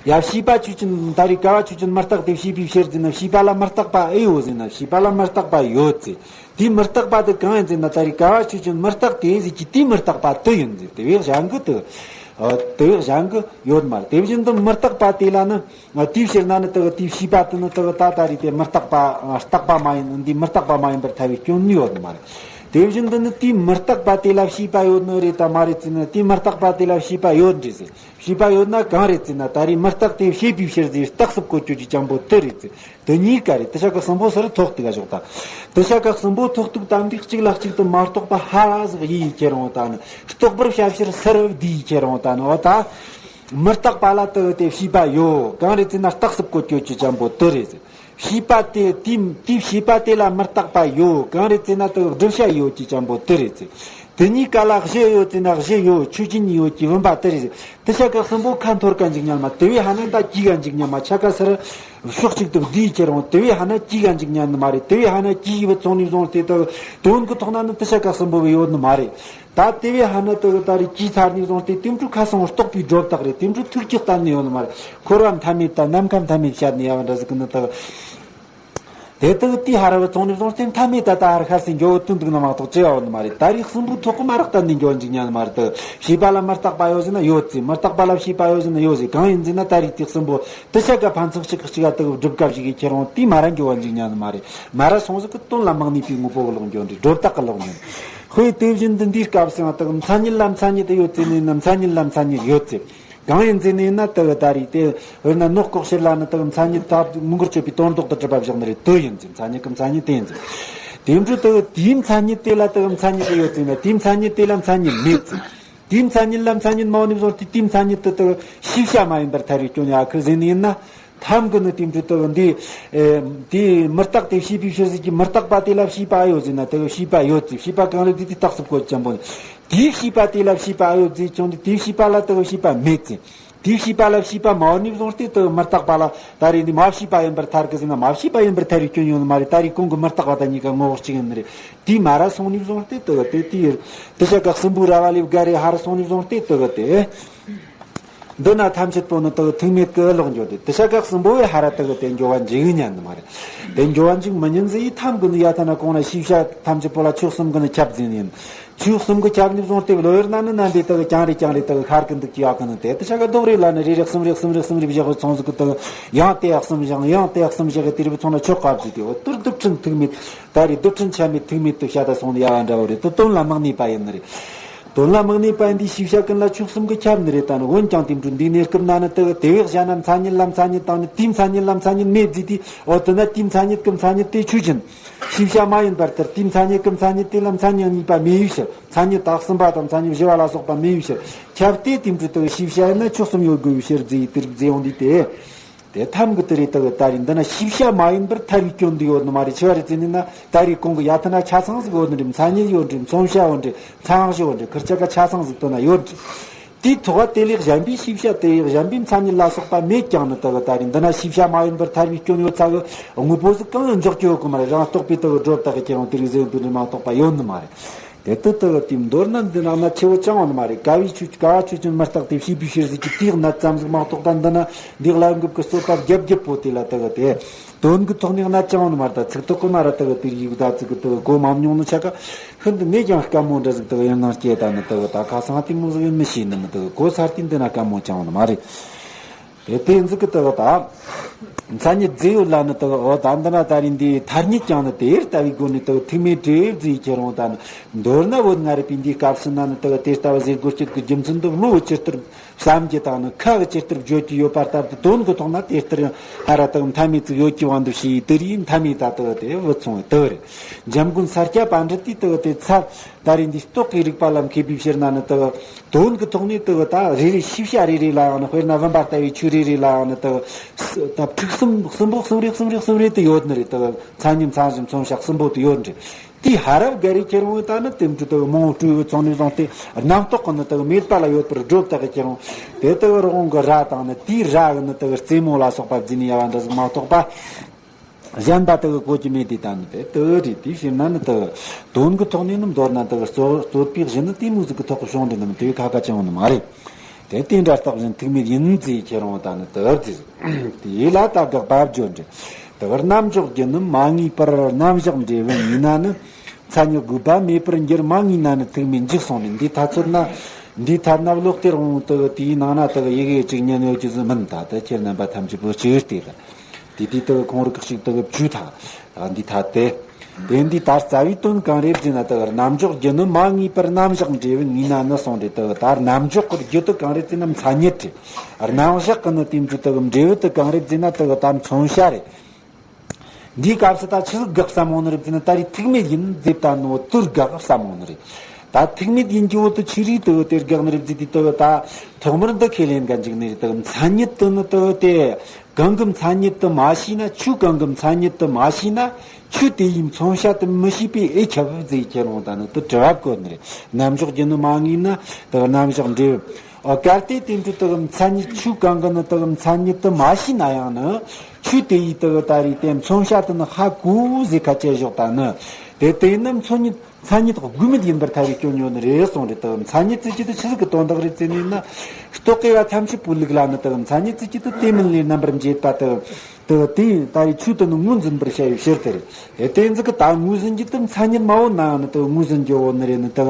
ཡ་བྱས་པ་ཆོས་ཅན། ད་རེས་ཀ་བ་ཆོས་ཅན་མི་རྟག་སྟེ་བྱས་པའི་ཕྱིར་ཟེར་ན་བྱས་པ་ལ་མི་རྟག་པ་ཨེ་ཡོད་ཟེར་ན་བྱས་པ་ལ་མི་རྟག་པ་ཡོད་ཟེར། དེའི་མི་རྟག་པ་དེ་གང་ཡིན་ཟེར་ན་ད་རེས་ཀ་བ་ཆོས་ཅན་མི་རྟག་སྟེ་ཟེར་གྱི་དེའི་མི་རྟག་པ་དེ་ཡིན་ཟེར། དེ་བས་གཞན་གྱི་དེ་དེ་བས་གཞན་གྱི་ཡོད་མ་རེད། དེ་བཞིན་དུ་མི་རྟག་པ་དེ་ལ་ནི་དེའི་ཕྱིར་ན་ནི་དེ་དེའི་བྱས་པ་དེ་ནི་དེ་ད་ད་རེས་དེ་མི་རྟག་པ་རྟག་པ་མ་ཡིན། འདི་མི་རྟག་པ་མ་ཡིན་པར་ཐལ་བའི་སྐྱོན་ནི་ཡོད་མ་རེད། དེ་བཞིན་དུ་ནི་དེའི་མི་རྟག་པ་དེ་ལ་བྱས་པ་ཡོད་ནི་རེད་དམ་མ་རེད་ཟེར་ན་དེའི་མི་རྟག་པ་དེ་ལ་བྱས་པ་ཡོད་འདྲ་ཟེར། བྱས་པ་ཡོད་ན་གང་རེད་ཟེར་ན་ད་རེས་མི་རྟག་སྟེ་བྱས་པའི་ཕྱིར་ཟེར་རྟགས་སུ་བཀོད་རྒྱུ་གི་ཅང་པོ་དེ་རེད་ཟེར། དེ་གཉིས་ཀ་རེད། དེ་ཤ་ཁ་གསུམ་པོ་སར་ཐོགས་ཏེ་ག་ཞོག་ད། དེ་ཤ་ཁ་གསུམ་པོ་ཐོགས་ཐུག་དམ་པའི་གཅིག་ལ་གཅིག་ཏུ་མ་རྟོགས་པ་ཧ་ཟིག་ཡིས་ཁྱེར་འོང་ད་ནི་རྟོགས་པར་བྱ་ཕྱིར་སར་བསྡུས་ཁྱེར་འོང་ད་ནི་འོ་ད། མི་རྟག་པ་ལ་དེ་དེ་བྱས་པ་ཡོད། གང་རེད་ཟེར་ན་རྟགས་སུ་བཀོད་རྒྱུ་གི་ཅང་པོ་དེ་རེད་ཟེར། བྱས་པ་དེ་དེ་དེ་བྱས་པ་དེ་ལ་མི་རྟག་པ་ཡོད། གང་རེད་ཟེར་ན་དེ་བསྒྲུབ་བྱ་ཡོད་ཀྱི་ཅང་པོ་དེ་རེད་ཟེར། དེ་གཉིས་ཀ་ལ་གཞི་ཡོད་ཟེར་ན་གཞི་ཡོད། ཆོས་ཅན་ཡོད་ཀྱི་བུམ་པ་དེ་རེད་ཟེར། དེ་ཤ་ཁ་གསུམ་པོ་ཁ་འཐོར་ག་འཇིག་ཉན་མ། དེ་བས་ཧ་ན་ད་གྱིས་ག་འཇིག་ཉན་མ། ཆ་ཁ་སར་ཕྱོགས་གཅིག་ཏུ་བསྡུས་ཁྱེར་འོང་དེ་བས་ཧ་ན་གྱིས་ག་འཇིག་ཉན་ནི་མ་རེད། དེ་བས་ཧ་ན་གྱིས་ཡི་བུ་ཚོང་ནས་བཟུང་སྟེ་དེ་དོན་གྱི་ཐོག་ན་ནི་དེ་ཤ་ཁ་གསུམ་པོ་བས་ཡོད་ནི་མ་རེད། ད་དེ་བས་ཧ་ན་དེ་གི་ད་རེས་ཀྱིས་ཚར་ནས་བཟུང་སྟེ་དེ་འཕྲོ་ཁ་སང་རྟོགས་པའི་སྒྲོ་བཏགས་རེད། དེ་འཕྲོ་ཐུགས་ཀྱི་གཏན་ནས་ཡོད་ནི་མ་རེད། འཁོར་བ་མཐའ་མེད་དང་ནམ་མཁའ་མཐའ་མེད་བཤད་ནས་ཡ་བ་འདྲ་ཟིག་གི་ནི་དེ་གི་དེ་དག་དེའི་ཧ་ར་བ་ཚོང་ནས་བཟུང་སྟེ་མཐའ་མེད་ད་ལྟ་ཧར་ཤར་སེ་འགྱོ་བོ་དུ་འདུག་ན་མ་གཏོགས་ཅི་ཡ་ཡོད་ནི་མ་རེད། ད་རེས་གསུམ་པོའི་ཐོག་གི་མ་རག་གཏན་ནས་འགྱོ་འཇིག་ཉན་ནི་མ་རེད། དེ་བྱས་པ་ལ་མི་རྟག་པ་ཡོད་ཟེར་ན་ཡོད་ཟེར། མི་རྟག་པ་ལ་བྱས་པ་ཡོད་ཟེར་ན་ཡོད་ཟེར། གང་ཡིན་ཟེར་ན་ད་རེས་དེ་གསུམ་པོ་དེ་ཤ་ཁ་ཕན་ཚུན་གཅིག་གིས་གཅིག་ག་དེ་གི་སྒྲུབ་སྐབས་ཤིག་གི་ཁྱེར་འོང་དེ་མ་ར་འགྱོ་བ་འཇིག་ཉན་ནི་མ་རེད། མ་ར་སོང་ཟིག་གི་དོན་ལ་མི་གནས་པའི་དངོས་པོ་གི་ལོག་འགྱོ་འདྲ། སྒྲོ་བཏགས་གི་ལོག་འགྱོ་འདྲ། ཧོས་དེ་བཞིན་དུ་འདིའི་སྐབས་སུ་ཡང་དེ་གི་མཚན་ཉིད་ལ་མཚན་ཉིད་དེ་ཡོད་ཟེར་ནས་ན་མཚན་ཉིད་ལ་མཚན་ཉིད་ཡོད་ཟེར། གང་ཡིན་ཟེར་ནས་ན་དེ་གི་ད་རེས་དེ་དཔེར་ན་ནོག་ལྐོག་ཕྱིར་ལ་ནི་དེ་གི་མཚན་ཉིད་ད་མངོན་གྱུར་སྤྱོད་པའི་དོན་ལྡོག་ཏུ་གྲུབ་པ་བཞག་ནི་རེད། དེ་ཡིན་ཟེར། མཚན་ཉིད་ཀྱི་མཚན་ཉིད་དེ་ཡིན་ཟེར། དེ་འཕྲོ་དེ་གི་དེའི་མཚན་ཉིད་དེ་ལ་དེ་གི་མཚན་ཉིད་དེ་ཡོད་ཟེར་ན་དེའི་མཚན་ཉིད་དེ་ལ་མཚན་ཉིད་མེད་ཟེར། དེའི་མཚན་ཉིད་ལ་མཚན་ཉིད་མ་ཡོད་ནས་བཟུང་སྟེ་དེའི་མཚན་ཉིད་དེ་དེ་གི་ཤེས་བྱ་མ་ཡིན་པར་ཐལ་བའི་སྐྱོན་ཡ་ཁི་ཟེར་ནས་ཡིན་ན། ཐམ་གི་ནི་དེ་འཕྲོ་དེ་གི་འདི། ཨེ། དེ་མི་རྟག་སྟེ་བྱས་པའི་ཕྱིར་ཟེར་གྱི་མི་རྟག་པ་དེ་ལ་བྱས་པ་ཨེ་ཡོད་ཟེར་ན་དེ་གི་བྱས་པ་ཡོད་ཟེར། བྱས་པ་གང་རེད་ཟེར་དེ་རྟགས་སུ་བཀོད་ཅན་པོ་ནི། དེའི་བྱས་པ་དེ་ལ་བྱས་པ་ཨེ་ཡོད་ཟེར་ཀྱང་དེ་དེའི་བྱས་པ་ལ་དེ་གི་བྱས་པ་མེད་ཟེར། དེའི་བྱིས་པ་ལ་བྱིས་པ་མ་བོར་ནས་བཟུང་སྟེ་དུ་མི་རྟག་པ་ལ་ད་རེས་འདི་མ་བྱིས་པ་ཡིན་པར་ཐལ་གི་ཟེར་ན་མ་བྱིས་པ་ཡིན་པར་ཐལ་བའི་སྐྱོན་ཡོད་ནི་མ་རེད། ད་རེས་གོང་གི་མི་རྟག་པ་དང་གཉིས་ཀ་ངོ་བོ་གཅིག་ཡིན་ནི་རེད། དེའི་མ་ར་སོང་ནས་བཟུང་སྟེ་དུ་དེ་དེའི་དུ་ཆ་ག་གསུམ་པོའི་ར་བ་ལས་བརྒལ་རེ་ཧ་ར་སོང་ནས་བཟུང་སྟེ་དུ་དེ། འདི་ན་ཐམས་ཅད་པོ་ནི་དག་ཐུག་མེད་ཀྱི་ལོག་འགྱོ་སྟེ་དེ་ཤ་ཁ་གསུམ་པོ་བས་ཧ་ར་དག་དེ་འགྱོ་བ་འཇིག་ཉན་ནི་མ་རེད། དེ་འགྱོ་བ་འཇིག་མི་ཉན་ཟེར་ཡི་ཐམ་གི་ནི་ཡ་ཐ་ན་གོང་ན་ཤེས་བྱ་ཐམས་ཅད་པོ་ལ་ཆོས་གསུམ་གི་ནི་ཁྱབ་ཟིན་ཡིན། ཆོས་གསུམ་གི་ཁྱབ་ནི་བཟུང་སྟེ་བློ་ཡོད་ན་ནི་ན་འདི་དག་ཀྱང་རེ་ཀྱང་རེ་དག་ཤར་གི་འདུག་ཀྱི་ཡ་གི་ནི་དེ་དེ་ཤ་ཁ་རྡོག་རེ་ལ་ནི་རེ་རེ་གསུམ་རེ་གསུམ་རེ་གསུམ་རེ་བཞག་གི་ཚོང་ཟིག་གི་དག་ཡང་དེ་ཡ་གསུམ་བཞག་ཡང་དེ་ཡ་གསུམ་བཞག་གི་དེ་རེ་བུ་ཚོང་ན་ཆོག་ག་བཟི་དེ་འོ་དུར་རྡུལ་ཕྲན་ཐུག་མེད། ད་རེ་རྡུལ་ཕྲན་ཆ་མེད་ཐུག་མེད་དུ་བཤད་ད་སོང་ནི་ཡ་བ་འདྲ་བོ་རེད། དུ་དོན་ལ་མི་གནས་པ་ཡིན་ནི་རེད། དོན་ལ་མི་གནས་པ་འདིའི་ཤེས་བྱ་ཀུན་ལ་ཆོས་གསུམ་གྱི་ཁྱབ་ནི་རེད། ད་ནི་འོན་ཀྱང་དེ་འཕྲོ་འདིའི་གནས་སྐབས་ན་ནི་དུ་དེ་བས་གཞན་ན་མཚན་ཉིད་ལ་མཚན་ཉིད་དང་ནི་དེའི་མཚན་ཉིད་ལ་མཚན་ཉིད་མེད་ཟིག་དེ་འོ་དུ་ན་དེའི་མཚན་ཉིད་ཀྱི་མཚན་ཉིད་དེ་ཆོས་ཅན། ཤེས་བྱ་མ་ཡིན་པར་ཐལ། དེའི་མཚན་ཉིད་ཀྱི་མཚན་ཉིད་དེ་ལ་མཚན་ཉིད་གཉིས་པ་མེད་པའི་ཕྱིར། མཚན་ཉིད་དག་གསུམ་པ་དང་མཚན་ཉིད་བཞི་བ་ལ་སོགས་པ་མེད་པའི་ཕྱིར། ཁྱབ་སྟེ་དེ་འཕྲོ་དུ་ཤེས་བྱ་ཡིན་ན་ཆོས་གསུམ་ཡོད་དགོས་པའི་ཕྱིར་ཟེར་ཡི་དེ་རིགས་ཟེར་ཡོང་དུས་ཏེ། དེ་ཐམ་གི་དེ་རེད་དག་ད་རེས་འདི་ན་ཤེས་བྱ་མ་ཡིན་པར་ཐལ་བའི་སྐྱོན་འདི་ཡོད་ནི་མ་རེད། ཆི་བ་རེད་ཟེར་ནི་ན་ད་རེས་གོང་གི་ཡ་ཐ་ན་ཆ་ཚང་ཟིག་ཡོད་ནི་རེད། མཚན་ཉིད་ཡོད་རེད། མཚོན་བྱ་ཡོད་རེད། མཚན་གཞི་ཡོད་རེད། ཁིར་ཆ་ག་ཆ་ཚང་ཟིག་དོན་ན་ཡོད་རེད། དེའི་ཐོག་དེ་ལས་གཞན་པའི་ཤེས་བྱ་དེ་ཡི་གཞན་པའི་མཚན་ཉིད་ལ་སོགས་པ་མེད་ཀྱང་ནི་དག་ད་རེས་འདི་ན་ཤེས་བྱ་མ་ཡིན་པར་ཐལ་བའི་སྐྱོན་ཡོད་ཚ་གི་དངོས་པོ་ཟིག་གང་ཡང་འཇོག་རྒྱུ་ཡོད་གི་མ་རེད། རང་རྟོག་པའི་དག་སྒྲོ་བཏགས་ཀྱི་ཁྱེར་ཡོང་དེ་རིགས་ཟེར་དུས་ནི་མ་གཏོགས་པ་ཡོད་ནི་མ་རེད། དེ་ལྟར་དུ་དེའི་མདོར་ན་འདི་ནང་ན་ཆེ་བོ་ཅང་བ་ནི་མ་རེད། དཀའ་བའི་ཆོས་དཀའ་བ་ཆོས་ཅན་མི་རྟག་སྟེ་ཤེས་པའི་ཕྱིར་ཟེར་གྱི་དེའི་གནད་ཙམ་ཟིག་མ་གཏོགས་ད་འདི་ན་འདི་ལ་འགུབ་ཀྱི་རྩོད་པ་རྒྱབ་རྒྱབ་པོ་དེ་ལ་དག་དེ་དོན་གྱི་ཐོག་ནས་གནད་ཅང་བ་ནི་མ་རེད། ད་ཚིག་ཐོག་གི་ན་ར་དག་དེ་ཡིག་ད་ཚིག་གི་དག་གོ་མ་མྱོང་ནི་ཆ་ག་ཤིན་ཏུ་ནས་ཀྱང་དཀའ་མོ་འདྲ་ཟིག་དག་ཡིན་ནང་སྐྱེ་ད་ནི་དག་ད་ཁ་སང་དེ་མོ་ཟིག་ཡིན་མི་ཤེས་ནི་མི་དག་གོ་ཚར་དུས་འདི་ན་དཀའ་མོ་ཅང་བ་ནི་མ་རེད། དེ་དེ་ཟིག་གི་དག་ད། མཚན་ཉིད་རྫས་ཡོད་ལ་ནི་དག་འོ་ད་འདི་ན་ད་རིང་འདི་ཐ་སྙད་ཀྱང་ནི་དེ་ལྟ་བུའི་སྒོ་ནས་དག་ཐུག་མེད་འབྲས་བུ་རྫས་ཁྱེར་འོང་ད་ནི་མདོར་ན་བོད་ང་རེ་པའི་འདིའི་སྐབས་སུ་ན་ནི་དག་དེ་ལྟ་བུ་ཟེར་དགོས་རྒྱུ་གི་རྒྱུ་མཚན་འདི་བློ་བོ་ཇི་ལྟར་བསམ་རྒྱུ་དང་ནི་ཁ་གི་ཇི་ལྟར་བརྗོད་ཀྱི་ཡོད་པ་ལྟར་དུ་དོན་གྱི་ཐོག་ན་དེ་ལྟར་ཡང་ཧ་ར་དག་མཐའ་མེད་ཅིག་ཡོད་ཀྱི་བ་འདུ་ཤེས་དེ་རིགས་མཐའ་མེད་ད་དག་དེ་བུད་སོང་བའི་དག་རེད། འཇམ་མགོན་ས་སྐྱ་པཎྜི་ཏས་དག་དེ་ཚར། ད་རེས་འདི་རྟོག་གེའི་རིགས་པ་ལ་མཁས་པའི་ཕྱིར་ན་ནི་དག་དོན་གྱི་ཐོག་ནས་དག་ད་རེ་རེ་ཤེས་བྱ་རེ་རེ་ལའང་ནི་དཔེར་ན་བུམ་པ་ལྟ་བུའི་ཆོས་རེ་རེ་ལའང་ནི་དག་ད་ཕྲུགས་གསུམ་གསུམ་པོ་གསུམ་རེ་གསུམ་རེ་གསུམ་རེ་དུ་ཡོད་ནི་རེད། དག་མཚན་ཉིད་མཚན་གཞི་མཚོན་བྱ་གསུམ་པོ་དུ་ཡོད་ནི་རེད། དེའི་ཧ་ར་བ་ག་རེ་ཁྱེར་འོང་ད་ནི་དེ་འདྲ་དག་མང་བོ་སྤྲོས་ཡོད་ཚོང་ནས་བཟུང་སྟེ་རྣམ་རྟོག་གི་ནི་དག་མེད་པ་ལ་ཡོད་པར་སྒྲོ་བཏགས་ཀྱི་ཁྱེར་འོང་། དེ་དག་རི་བོང་གི་རྭ་དང་ནི་དེའི་རྭ་གི་ནི་དག་རྩེ་མོ་ལ་སོགས་པ་བརྫིས་ནས་ཡ་བ་འདྲ་ཟིག་མ་གཏོགས་པ། གཞན་པ་དག་གི་གོ་རྒྱུ་མེད་དེ་ད་ནི་དེ་དག་རེད། དེའི་ཕྱིར་ན་ནི་དག་དོན་གྱི་ཐོག་ནས་ནི་མདོར་ན་དག་རྩོད་རྩོད་པའི་གཞི་ནི་དེ་མོ་ཟིག་གི་ཐོག་གི་བྱུང་འདི་ནི་དེ་ཁ་ཁ་ཅང་ནི་མ་རེད། དེ་དེ་འདྲ་རྟགས་བཞིན་ཐུག་མེད་ཡིན་ཟེར་ཁྱེར་འོང་ད་ནི་དག་ཟེར། དེ་ལ་ད་དགག་པ་བརྗོད་འདྲི། དག་རྣམ་འཇོག་རྒྱུ་ནི་མ་ངེས་པར་རྣམ་གཞག་འབྲས་བུ་ངེས་ན་ནི། མཚན་ཉིད་དགོས་པ་མེད་པར་འགྱུར་མ་ངེས་ན་ནི་ཐུག་མེད་འཇིག་སོང་ནས་འདི་ཐ་ཚོད་ན། འདི་ཐ་ན་བློ་གཏེར་འོང་དག་དེའི་ནང་ན་དག་ཡི་གེ་གཅིག་ཉན་ཡོད་རྒྱུ་ཟིག་མིན། ད་ལྟ་ཁྱེད་རྣམ་པ་ཐམས་ཅད་པོ་ཅིག་ལྟོས་ལ། དེ་དུས་དག་ཁོང་རིགས་ཤིག་དག་བཅུ་ཐ། ད་འདི་ཐ་སྟེ། དེ་འདི་ད་རྩ་བའི་དོན་གང་རེད་ཟེར་ན་དག་རྣམ་འཇོག་རྒྱུ་ནི་མ་ངེས་པར་རྣམ་གཞག་འབྲས་བུ་ངེས་ན་ནི་གསུངས་རེད། དག་ད་རྣམ་འཇོག་གི་རྒྱུ་དེ་གང་རེད་ཟེར་ན་མཚན་ཉིད་རེད། རྣམ་གཞག་གི་ནི་དེ་འདི་དག་འབྲས་བུ་དེ་གང་རེད་ཟེར་ན་དག་ད་མཚོན་བྱ་རེད། འདིའི་སྐབས་སུ་ད་ཆི་ཟིག་དགག་བསམ་འོང་ནི་རེད་ཟེར་ན་ད་རེས་ཐུག་མེད་ཡིན་ཟེར་ད་ནོ་དུར་དགག་བསམ་འོང་ནི་རེད། ད་ཐུག་མེད་ཡིན་གྱི་བོ་དུ་ཆི་རིགས་དུ་དེར་དགག་ནི་རེད་ཟེར་དུས་དུ་ད་ཐོག་མར་འདི་ཁས་ལེན་ག་འཇུག་ནི་རེད། དུ་མཚན་ཉིད་དུ་ནི་དུ་དེ་གང་གི་མཚན་ཉིད་དུ་མ་ཤེས་ན་ཆོས་གང་གི་མཚན་ཉིད་དུ་མ་ཤེས་ན་ཆོས་དེ་ཡིས་མཚོན་བྱ་དུ་མི་ཤེས་པའི་ཨེ་ཁྱབ་ཟེར་ཁྱེར་འོང་ད་ནི་དུ་དྲི་བ་བཀོད་ནི་རེད། རྣམ་འཇོག་རྒྱུ་ནི་མ་ངེས་ན་དུ་རྣམ་གཞག་འབྲས་བུ། ཨོ། གལ་ཏེ་དེ་འདྲ་དག་མཚན་ཉིད་ཆོས་གང་གི་ནི་དག་མཚན་ཉིད་དུ་མ་ཤེས་ན་ཡང་ནི་ཆོས་དེ་ཡིས་དག་ད་རེས་དེ་མཚོན་བྱ་དུ་ནི་ཧ་གོ་ཟེར་ཁ་ཆད་བཞག་ད་ནི་དེ་དེ་ནི་མཚན་ཉིད་མཚན་ཉིད་དགོས་མེད་ཡིན་པར་ཐལ་བའི་སྐྱོན་ཡོད་ནི་རེད་གསུངས་རེད། དག་མཚན་ཉིད་ཟེར་རྒྱུ་དེ་ཆི་ཟིག་གི་དོན་དག་རེད་ཟེར་ནས་ན་རྟོག་གེ་བ་ཐམས་ཅད་པོ་ལུགས་ལ་ནི་དག་མཚན་ཉིད་ཟེར་རྒྱུ་དེ་དེ་མིན་ལས་རྣམ་པར་འབྱེད་པ་དག་དེ་དེ་ད་རེས་ཆོས་དེ་ནི་ངོས་འཛིན་པར་བྱ་བའི་ཕྱིར་དེ་རེད། དེ་ཚིག་གི་ད་ངོས་འཛིན་རྒྱུ་དེ་མཚན་ཉིད་མ་བོ་ནའང་ནི་དེ་ངོས་འཛིན་རྒྱུ་བོ་ནི་རེད། ནི་དེ་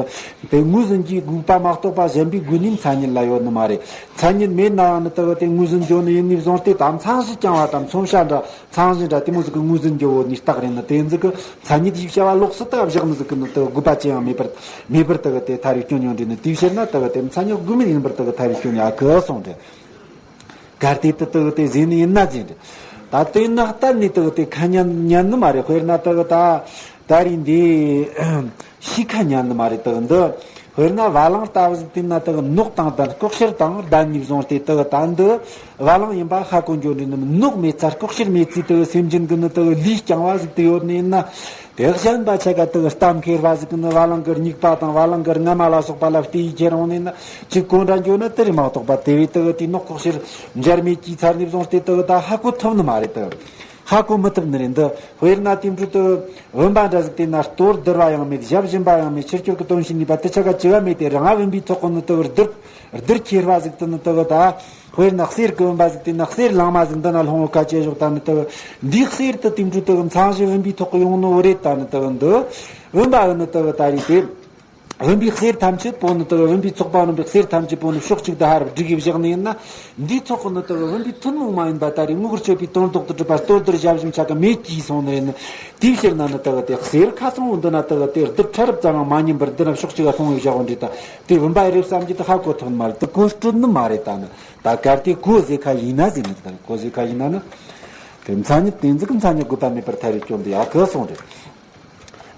དེ་ངོས་འཛིན་རྒྱུའི་དགོས་པ་མ་གཏོགས་པ་གཞན་པའི་སྒོ་ནས་མཚན་ཉིད་ལ་ཡོད་ནི་མ་རེད། མཚན་ཉིད་མེད་ནའང་ནི་དེ་དེ་ངོས་འཛིན་རྒྱུ་ནི་ཡིན་ནས་བཟུང་སྟེ་ད་མཚན་གཞི་རྐྱང་བ་དང་མཚོན་བྱ་འདྲ་མཚན་གཞི་འདྲ་དེ་མོ་ཟིག་གི་ངོས་འཛིན་རྒྱུ་བོ་ནི་རྟགས་རེད། ནི་དེ་ཚིག་གི་མཚན་ཉིད་ཀྱི་བྱ་བ་ལོགས་སུ་དེ་བཞག་ནི་ཟིག་གི་ནི་དེ་དགོས་པ་ཅི་ཡང་མེད་པར་མེད་པར་དེ་དེ་ཐལ་བའི་སྐྱོན་ཡོད་འདྲ་ནི་དེའི་ཕྱིར་ན་དེ་དེ་མཚན་ཉིད་དགོས་མེད་ཡིན་པར་དེ་ཐལ་བའི་སྐྱོན་ཡོད་གི་གསུངས་ཏེ། གལ་ཏེ་དུ་དུ་དེ་ཟིན་ནི་ཡིན་ན་ཟིན་རེད། ད་དེ་ན་གཏན་ནས་དུ་དེ་ཁ་ཉན་ཉན་ནི་མ་རེད། དཔེར་ན་དུ་ད་ད་རིང་འདི་ཤི་ཁ་ཉན་ནི་མ་རེད། དུ་འདི་ དཔེར་ན་བ་ལང་ལྟ་བུ་ཟིག་དེ་ན་དག་ནོག་དང་ལྡན་ལྐོག་ཤལ་དང་ལྡན་ནས་བཟུང་སྟེ་དག་ད་འདི་བ་ལང་ཡིན་པ་ཧ་གོ་འགྱོ་ནས་ནི་ནོག་མེད་ཚ་ལྐོག་ཤལ་མེད་ཚེ་དག་སེམས་ཅན་གི་ནི་དག་ལུས་རྐྱང་བ་ཟིག་དེ་ཡོད་ནས་ན། དེ་གཞན་པ་ཆ་ག་དག་གཏམ་མཁས་པ་ཟིག་གི་ནི་བ་ལང་གི་སྙིགས་པ་དང་བ་ལང་གི་རྔ་མ་ལ་སོགས་པ་ལ་བལྟས་ཡི་ཁྱེར་འོང་ནས་ན་ཅིག་གོ་འདྲ་འགྱོ་ན་དེ་རེད་མ་གཏོགས་པ། དེ་བས་དག་དེ་ནོག་ལྐོག་ཤལ་འབྱར་མེད་ཀྱི་ཚར་ནས་བཟུང་སྟེ་དག་ད་ཧ་གོ་ཐུབ་ནི་མ་རེད་དག་ཧ་གོ་མི་ཐུབ་ནི་རེད། འདི་དཔེར་ན་དེ་འཕྲོ་དུ་བུམ་པ་འདྲ་ཟིག་དེ་ན་ལྟོ་ལྡིར་བ་ཡང་མེད། ཞབས་ཞུམ་པ་ཡང་མེད། ཕྱི་སྐྱོར་གྱི་དོན་ཞིག་ནུས་པ་དེ་ཆ་ག་ཅི་བ་མེད་དེ་རང་བུམ་པའི་ཐོག་གི་ནི་དུ་ལྡིར་ལྡིར་ཁྱེར་བ་ཟིག་དུ་ནི་དུ་ད། དཔེར་ན་གསེར་གྱི་བུམ་པ་ཟིག་དེ་ན་གསེར་ལང་མ་ཟིག་འདི་ན་ལྷུང་བ་ཁ་ཆེ་ཞོག་ད་ནི་དུ་འདིའི་གསེར་དུ་དེ་འཕྲོ་དུ་མཚང་གཞི་བུམ་པའི་ཐོག་གི་ཡོང་ནོ་རེད། ད་ནི་དུ་འདི་བུམ་པ་གི་ནི་དུ་ད་རེད་དེ། བུམ་པའི་གསེར་ཐམས་ཅད་པོ་ནི་དག་བུམ་པའི་ཚོགས་པ་རྣམ་པའི་གསེར་ཐམས་ཅད་པོ་ནི་ཕྱོགས་གཅིག་ཏུ་ཧར་བསྒྲིགས་བཞག་ནས་ཡིན་ན། འདིའི་ཐོག་གི་ནི་དག་བུམ་པའི་ཐུན་མོང་མ་ཡིན་པ་ད་རེས་དངོས་གར་སྤྱོད་པའི་དོན་ལྡོག་ཏུ་གྲུབ་པ་ལྟོ་ལྡིར་ཞབས་ཞུམ་ཆ་ག་མེད་ཀྱིས་སོང་ནི་རེད་ནི། དེའི་ཕྱིར་ན་ནི་དག་དེ་གསེར་ཁ་ཚང་བོ་འདི་ན་དག་དེ་རྡུལ་ཕྲ་རབ་ཙམ་ཡང་མ་ཉམས་པར་འདི་ན་ཕྱོགས་གཅིག་ག་ལྷུང་བཞག་འོང་རེད་ད། དེ་བུམ་པ་རེད་བསམ་གྱི་དེ་ཧ་གོ་ཐུབ་ནི་མ་རེད། དེ་གོ་སྤྲོད་ནི་མ་རེད་ད་ནི། ད་གལ་ཏེ་གོ་ཟེར་ཁ་ཡིན་ན་ཟེར་ནི་ད་གོ་ཟེར་ཁ་ཡིན་ན་ནི། དེ་མཚན་ཉིད་དེ་འཛིན་གྱི་མཚན་ཉིད་དགོས་པ་མེད་པར་ཐལ་བའི་སྐྱོན་དེ་ཡག་གི་སོང་རེད།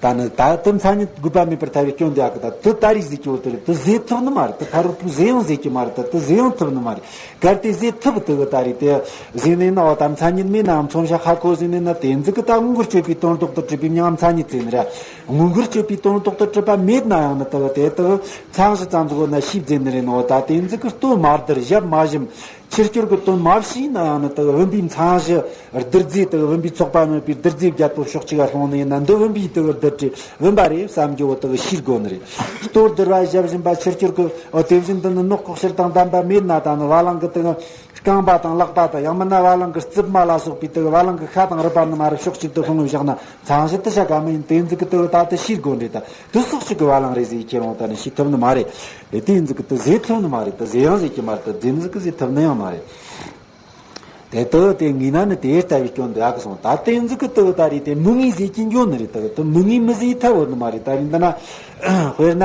ད་ནི་ད་དེ་མཚན་ཉིད་དགོས་པ་མེད་པར་ཐལ་བའི་སྐྱོན་དེ་ཡག་གི་ད་དེ་ད་རེས་ཟེར་གྱི་ཡོད་དེ་རེད། དེ་ཟེར་ཐུབ་ནི་མ་རེད། དེ་ཕ་རོལ་པོས་ཟེར་ཡང་ཟེར་གྱི་མ་རེད། ད་དེ་ཟེར་ཡང་ཐུབ་ནི་མ་རེད། གལ་ཏེ་ཟེར་ཐུབ་དེ་གི་ད་རེས་དེ་ཟེར་ནས་ན་འོ་ད་མཚན་ཉིད་མེད་ནའང་མཚོན་བྱ་ཧ་གོ་ཟེར་ནས་ན་དེ་འཛིན་གྱི་ད་དངོས་གར་སྤྱོད་པའི་དོན་ལྡོག་ཏུ་གྲུབ་པའི་མྱང་མཚན་ཉིད་ཟེར་ནི་རེད། དངོས་གར་སྤྱོད་པའི་དོན་ལྡོག་ཏུ་གྲུབ་པ་མེད་ན་ཡང་ནི་དེ་གི་དེ་དེ་གི་མཚན་གཞི་ཙམ་ཟིག་འོ་ན་ཤེས་ཟེར་ནི་རེད། ན་འོ་ད་དེ་འཛིན་གྱི་ལྟོ་མ་ལྡིར་ཞབས་མ་ཞུམ། ཕྱི་སྐྱོར་གྱི་དོན་མ་བྱས་ན་ཡང་ནི་དག་བུམ་པའི་མཚན་གཞི་རྡུལ་རྫས་དག་བུམ་པའི་ཚོགས་པ་ནོད་པའི་རྡུལ་རྫས་བརྒྱད་པོ་ཕྱོགས་གཅིག་ག་ལྷུང་ནས་ཡིན་ན་འདི་བུམ་པའི་དག་རྡུལ་ཕྲན་བུམ་པ་རེད་བསམ་རྒྱུ་བོ་དག་ཤེས་དགོས་ནི་རེད། ལྟོ་ལྡིར་བ་ཞབས་ཞུམ་པ་ཕྱི་སྐྱོར་གྱི་འོ་དེ་བཞིན་དུ་ནི་ནོག་ལྐོག་ཤལ་དང་ལྡན་པ་མེད་ན་ད་ནི་བ་ལང་གི་དག་རྐང་པ་དང་ལག་པ་དང་ཡང་མིན་ན་བ་ལང་གི་རྩིབ་མ་ལ་སོགས་པའི་དག་བ་ལང་གི་ཤ་དང་རུས་པ་ནི་མ་རེད་ཕྱོགས་གཅིག་ཏུ་ལྷུང་བཞག་ན། མཚན་གཞི་དེ་ཆ་ག་མི་ཡིན་དེ་འཛིན་གྱི་དེ་ད་དེ་ཤེས་དགོས་འདྲེ་ད་དེ་སོགས་གཅིག་གི་བ་ལང་རེད་ཟེར་ཁྱེར་འོང་ད་ནི་ཤེས་ཐུབ་ནི་མ་རེད། དེ་འཛིན་གྱི་དེ་ཟེར་ཐུབ་ནི་མ་རེད། དེ་ཟེར་ཡང་ཟེར་གྱི་མ་རེད། དེ་འཛིན་གྱི་ཟེར་ཐུབ་ནི་ཡང་མ་རེད། དེ་དེ་དེ་ངེས་ན་ནི་དེ་ལྟ་བུའི་སྐྱོན་འདི་ཡག་གི་སོང་ད་དེ་འཛིན་གྱི་དེ་ད་རེད་དེ་མི་ངེས་ཟེར་གྱི་འགྱོ་ནི་རེད། དེ་དེ་མི་ངེས་མི་ཟེར་ཐབས་ཡོད་ནི་མ་རེད། ད་རེད་འདི་ན་དཔེར་ན།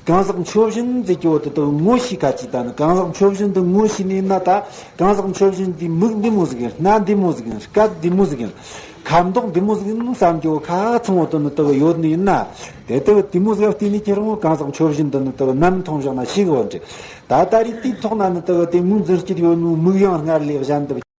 གང་ཟག་མཆོག་བཞིན་ཟེར་གྱི་འོ་དེ་དག་ངོ་ཤེས་ཁ་ཅིག་ད་ནི་གང་ཟག་མཆོག་བཞིན་དུ་ངོ་ཤེས་ནས་ན་ད་གང་ཟག་མཆོག་བཞིན་དེ་མིག་འདི་མོ་ཟིག་ཡིན། སྣ་འདི་མོ་ཟིག་ཡིན། སྐད་འདི་མོ་ཟིག་ཡིན། ཁ་མདོག་འདི་མོ་ཟིག་ཡིན་བསམ་གྱི་འོ་ཁ་ཚང་འོ་དེ་ནི་དག་ཡོད་ནི་ཡིན་ན། དེ་དག་དེ་མོ་ཟིག་བལྟས་ནས་ཁྱེད་རང་གང་ཟག་མཆོག་བཞིན་དུ་ནི་དག་ནམ་མཐོང་བཞག་ན་ཤེས་གི་འོ་འདྲ། ད་ད་རེས་དེའི་ཐོག་ན་ནི་དག་དེ་ངོས་འཛིན་སྐྱིད་ཡོད་ནོ་མིག་ཡང་སྔར་ལས་གཞན་དུ།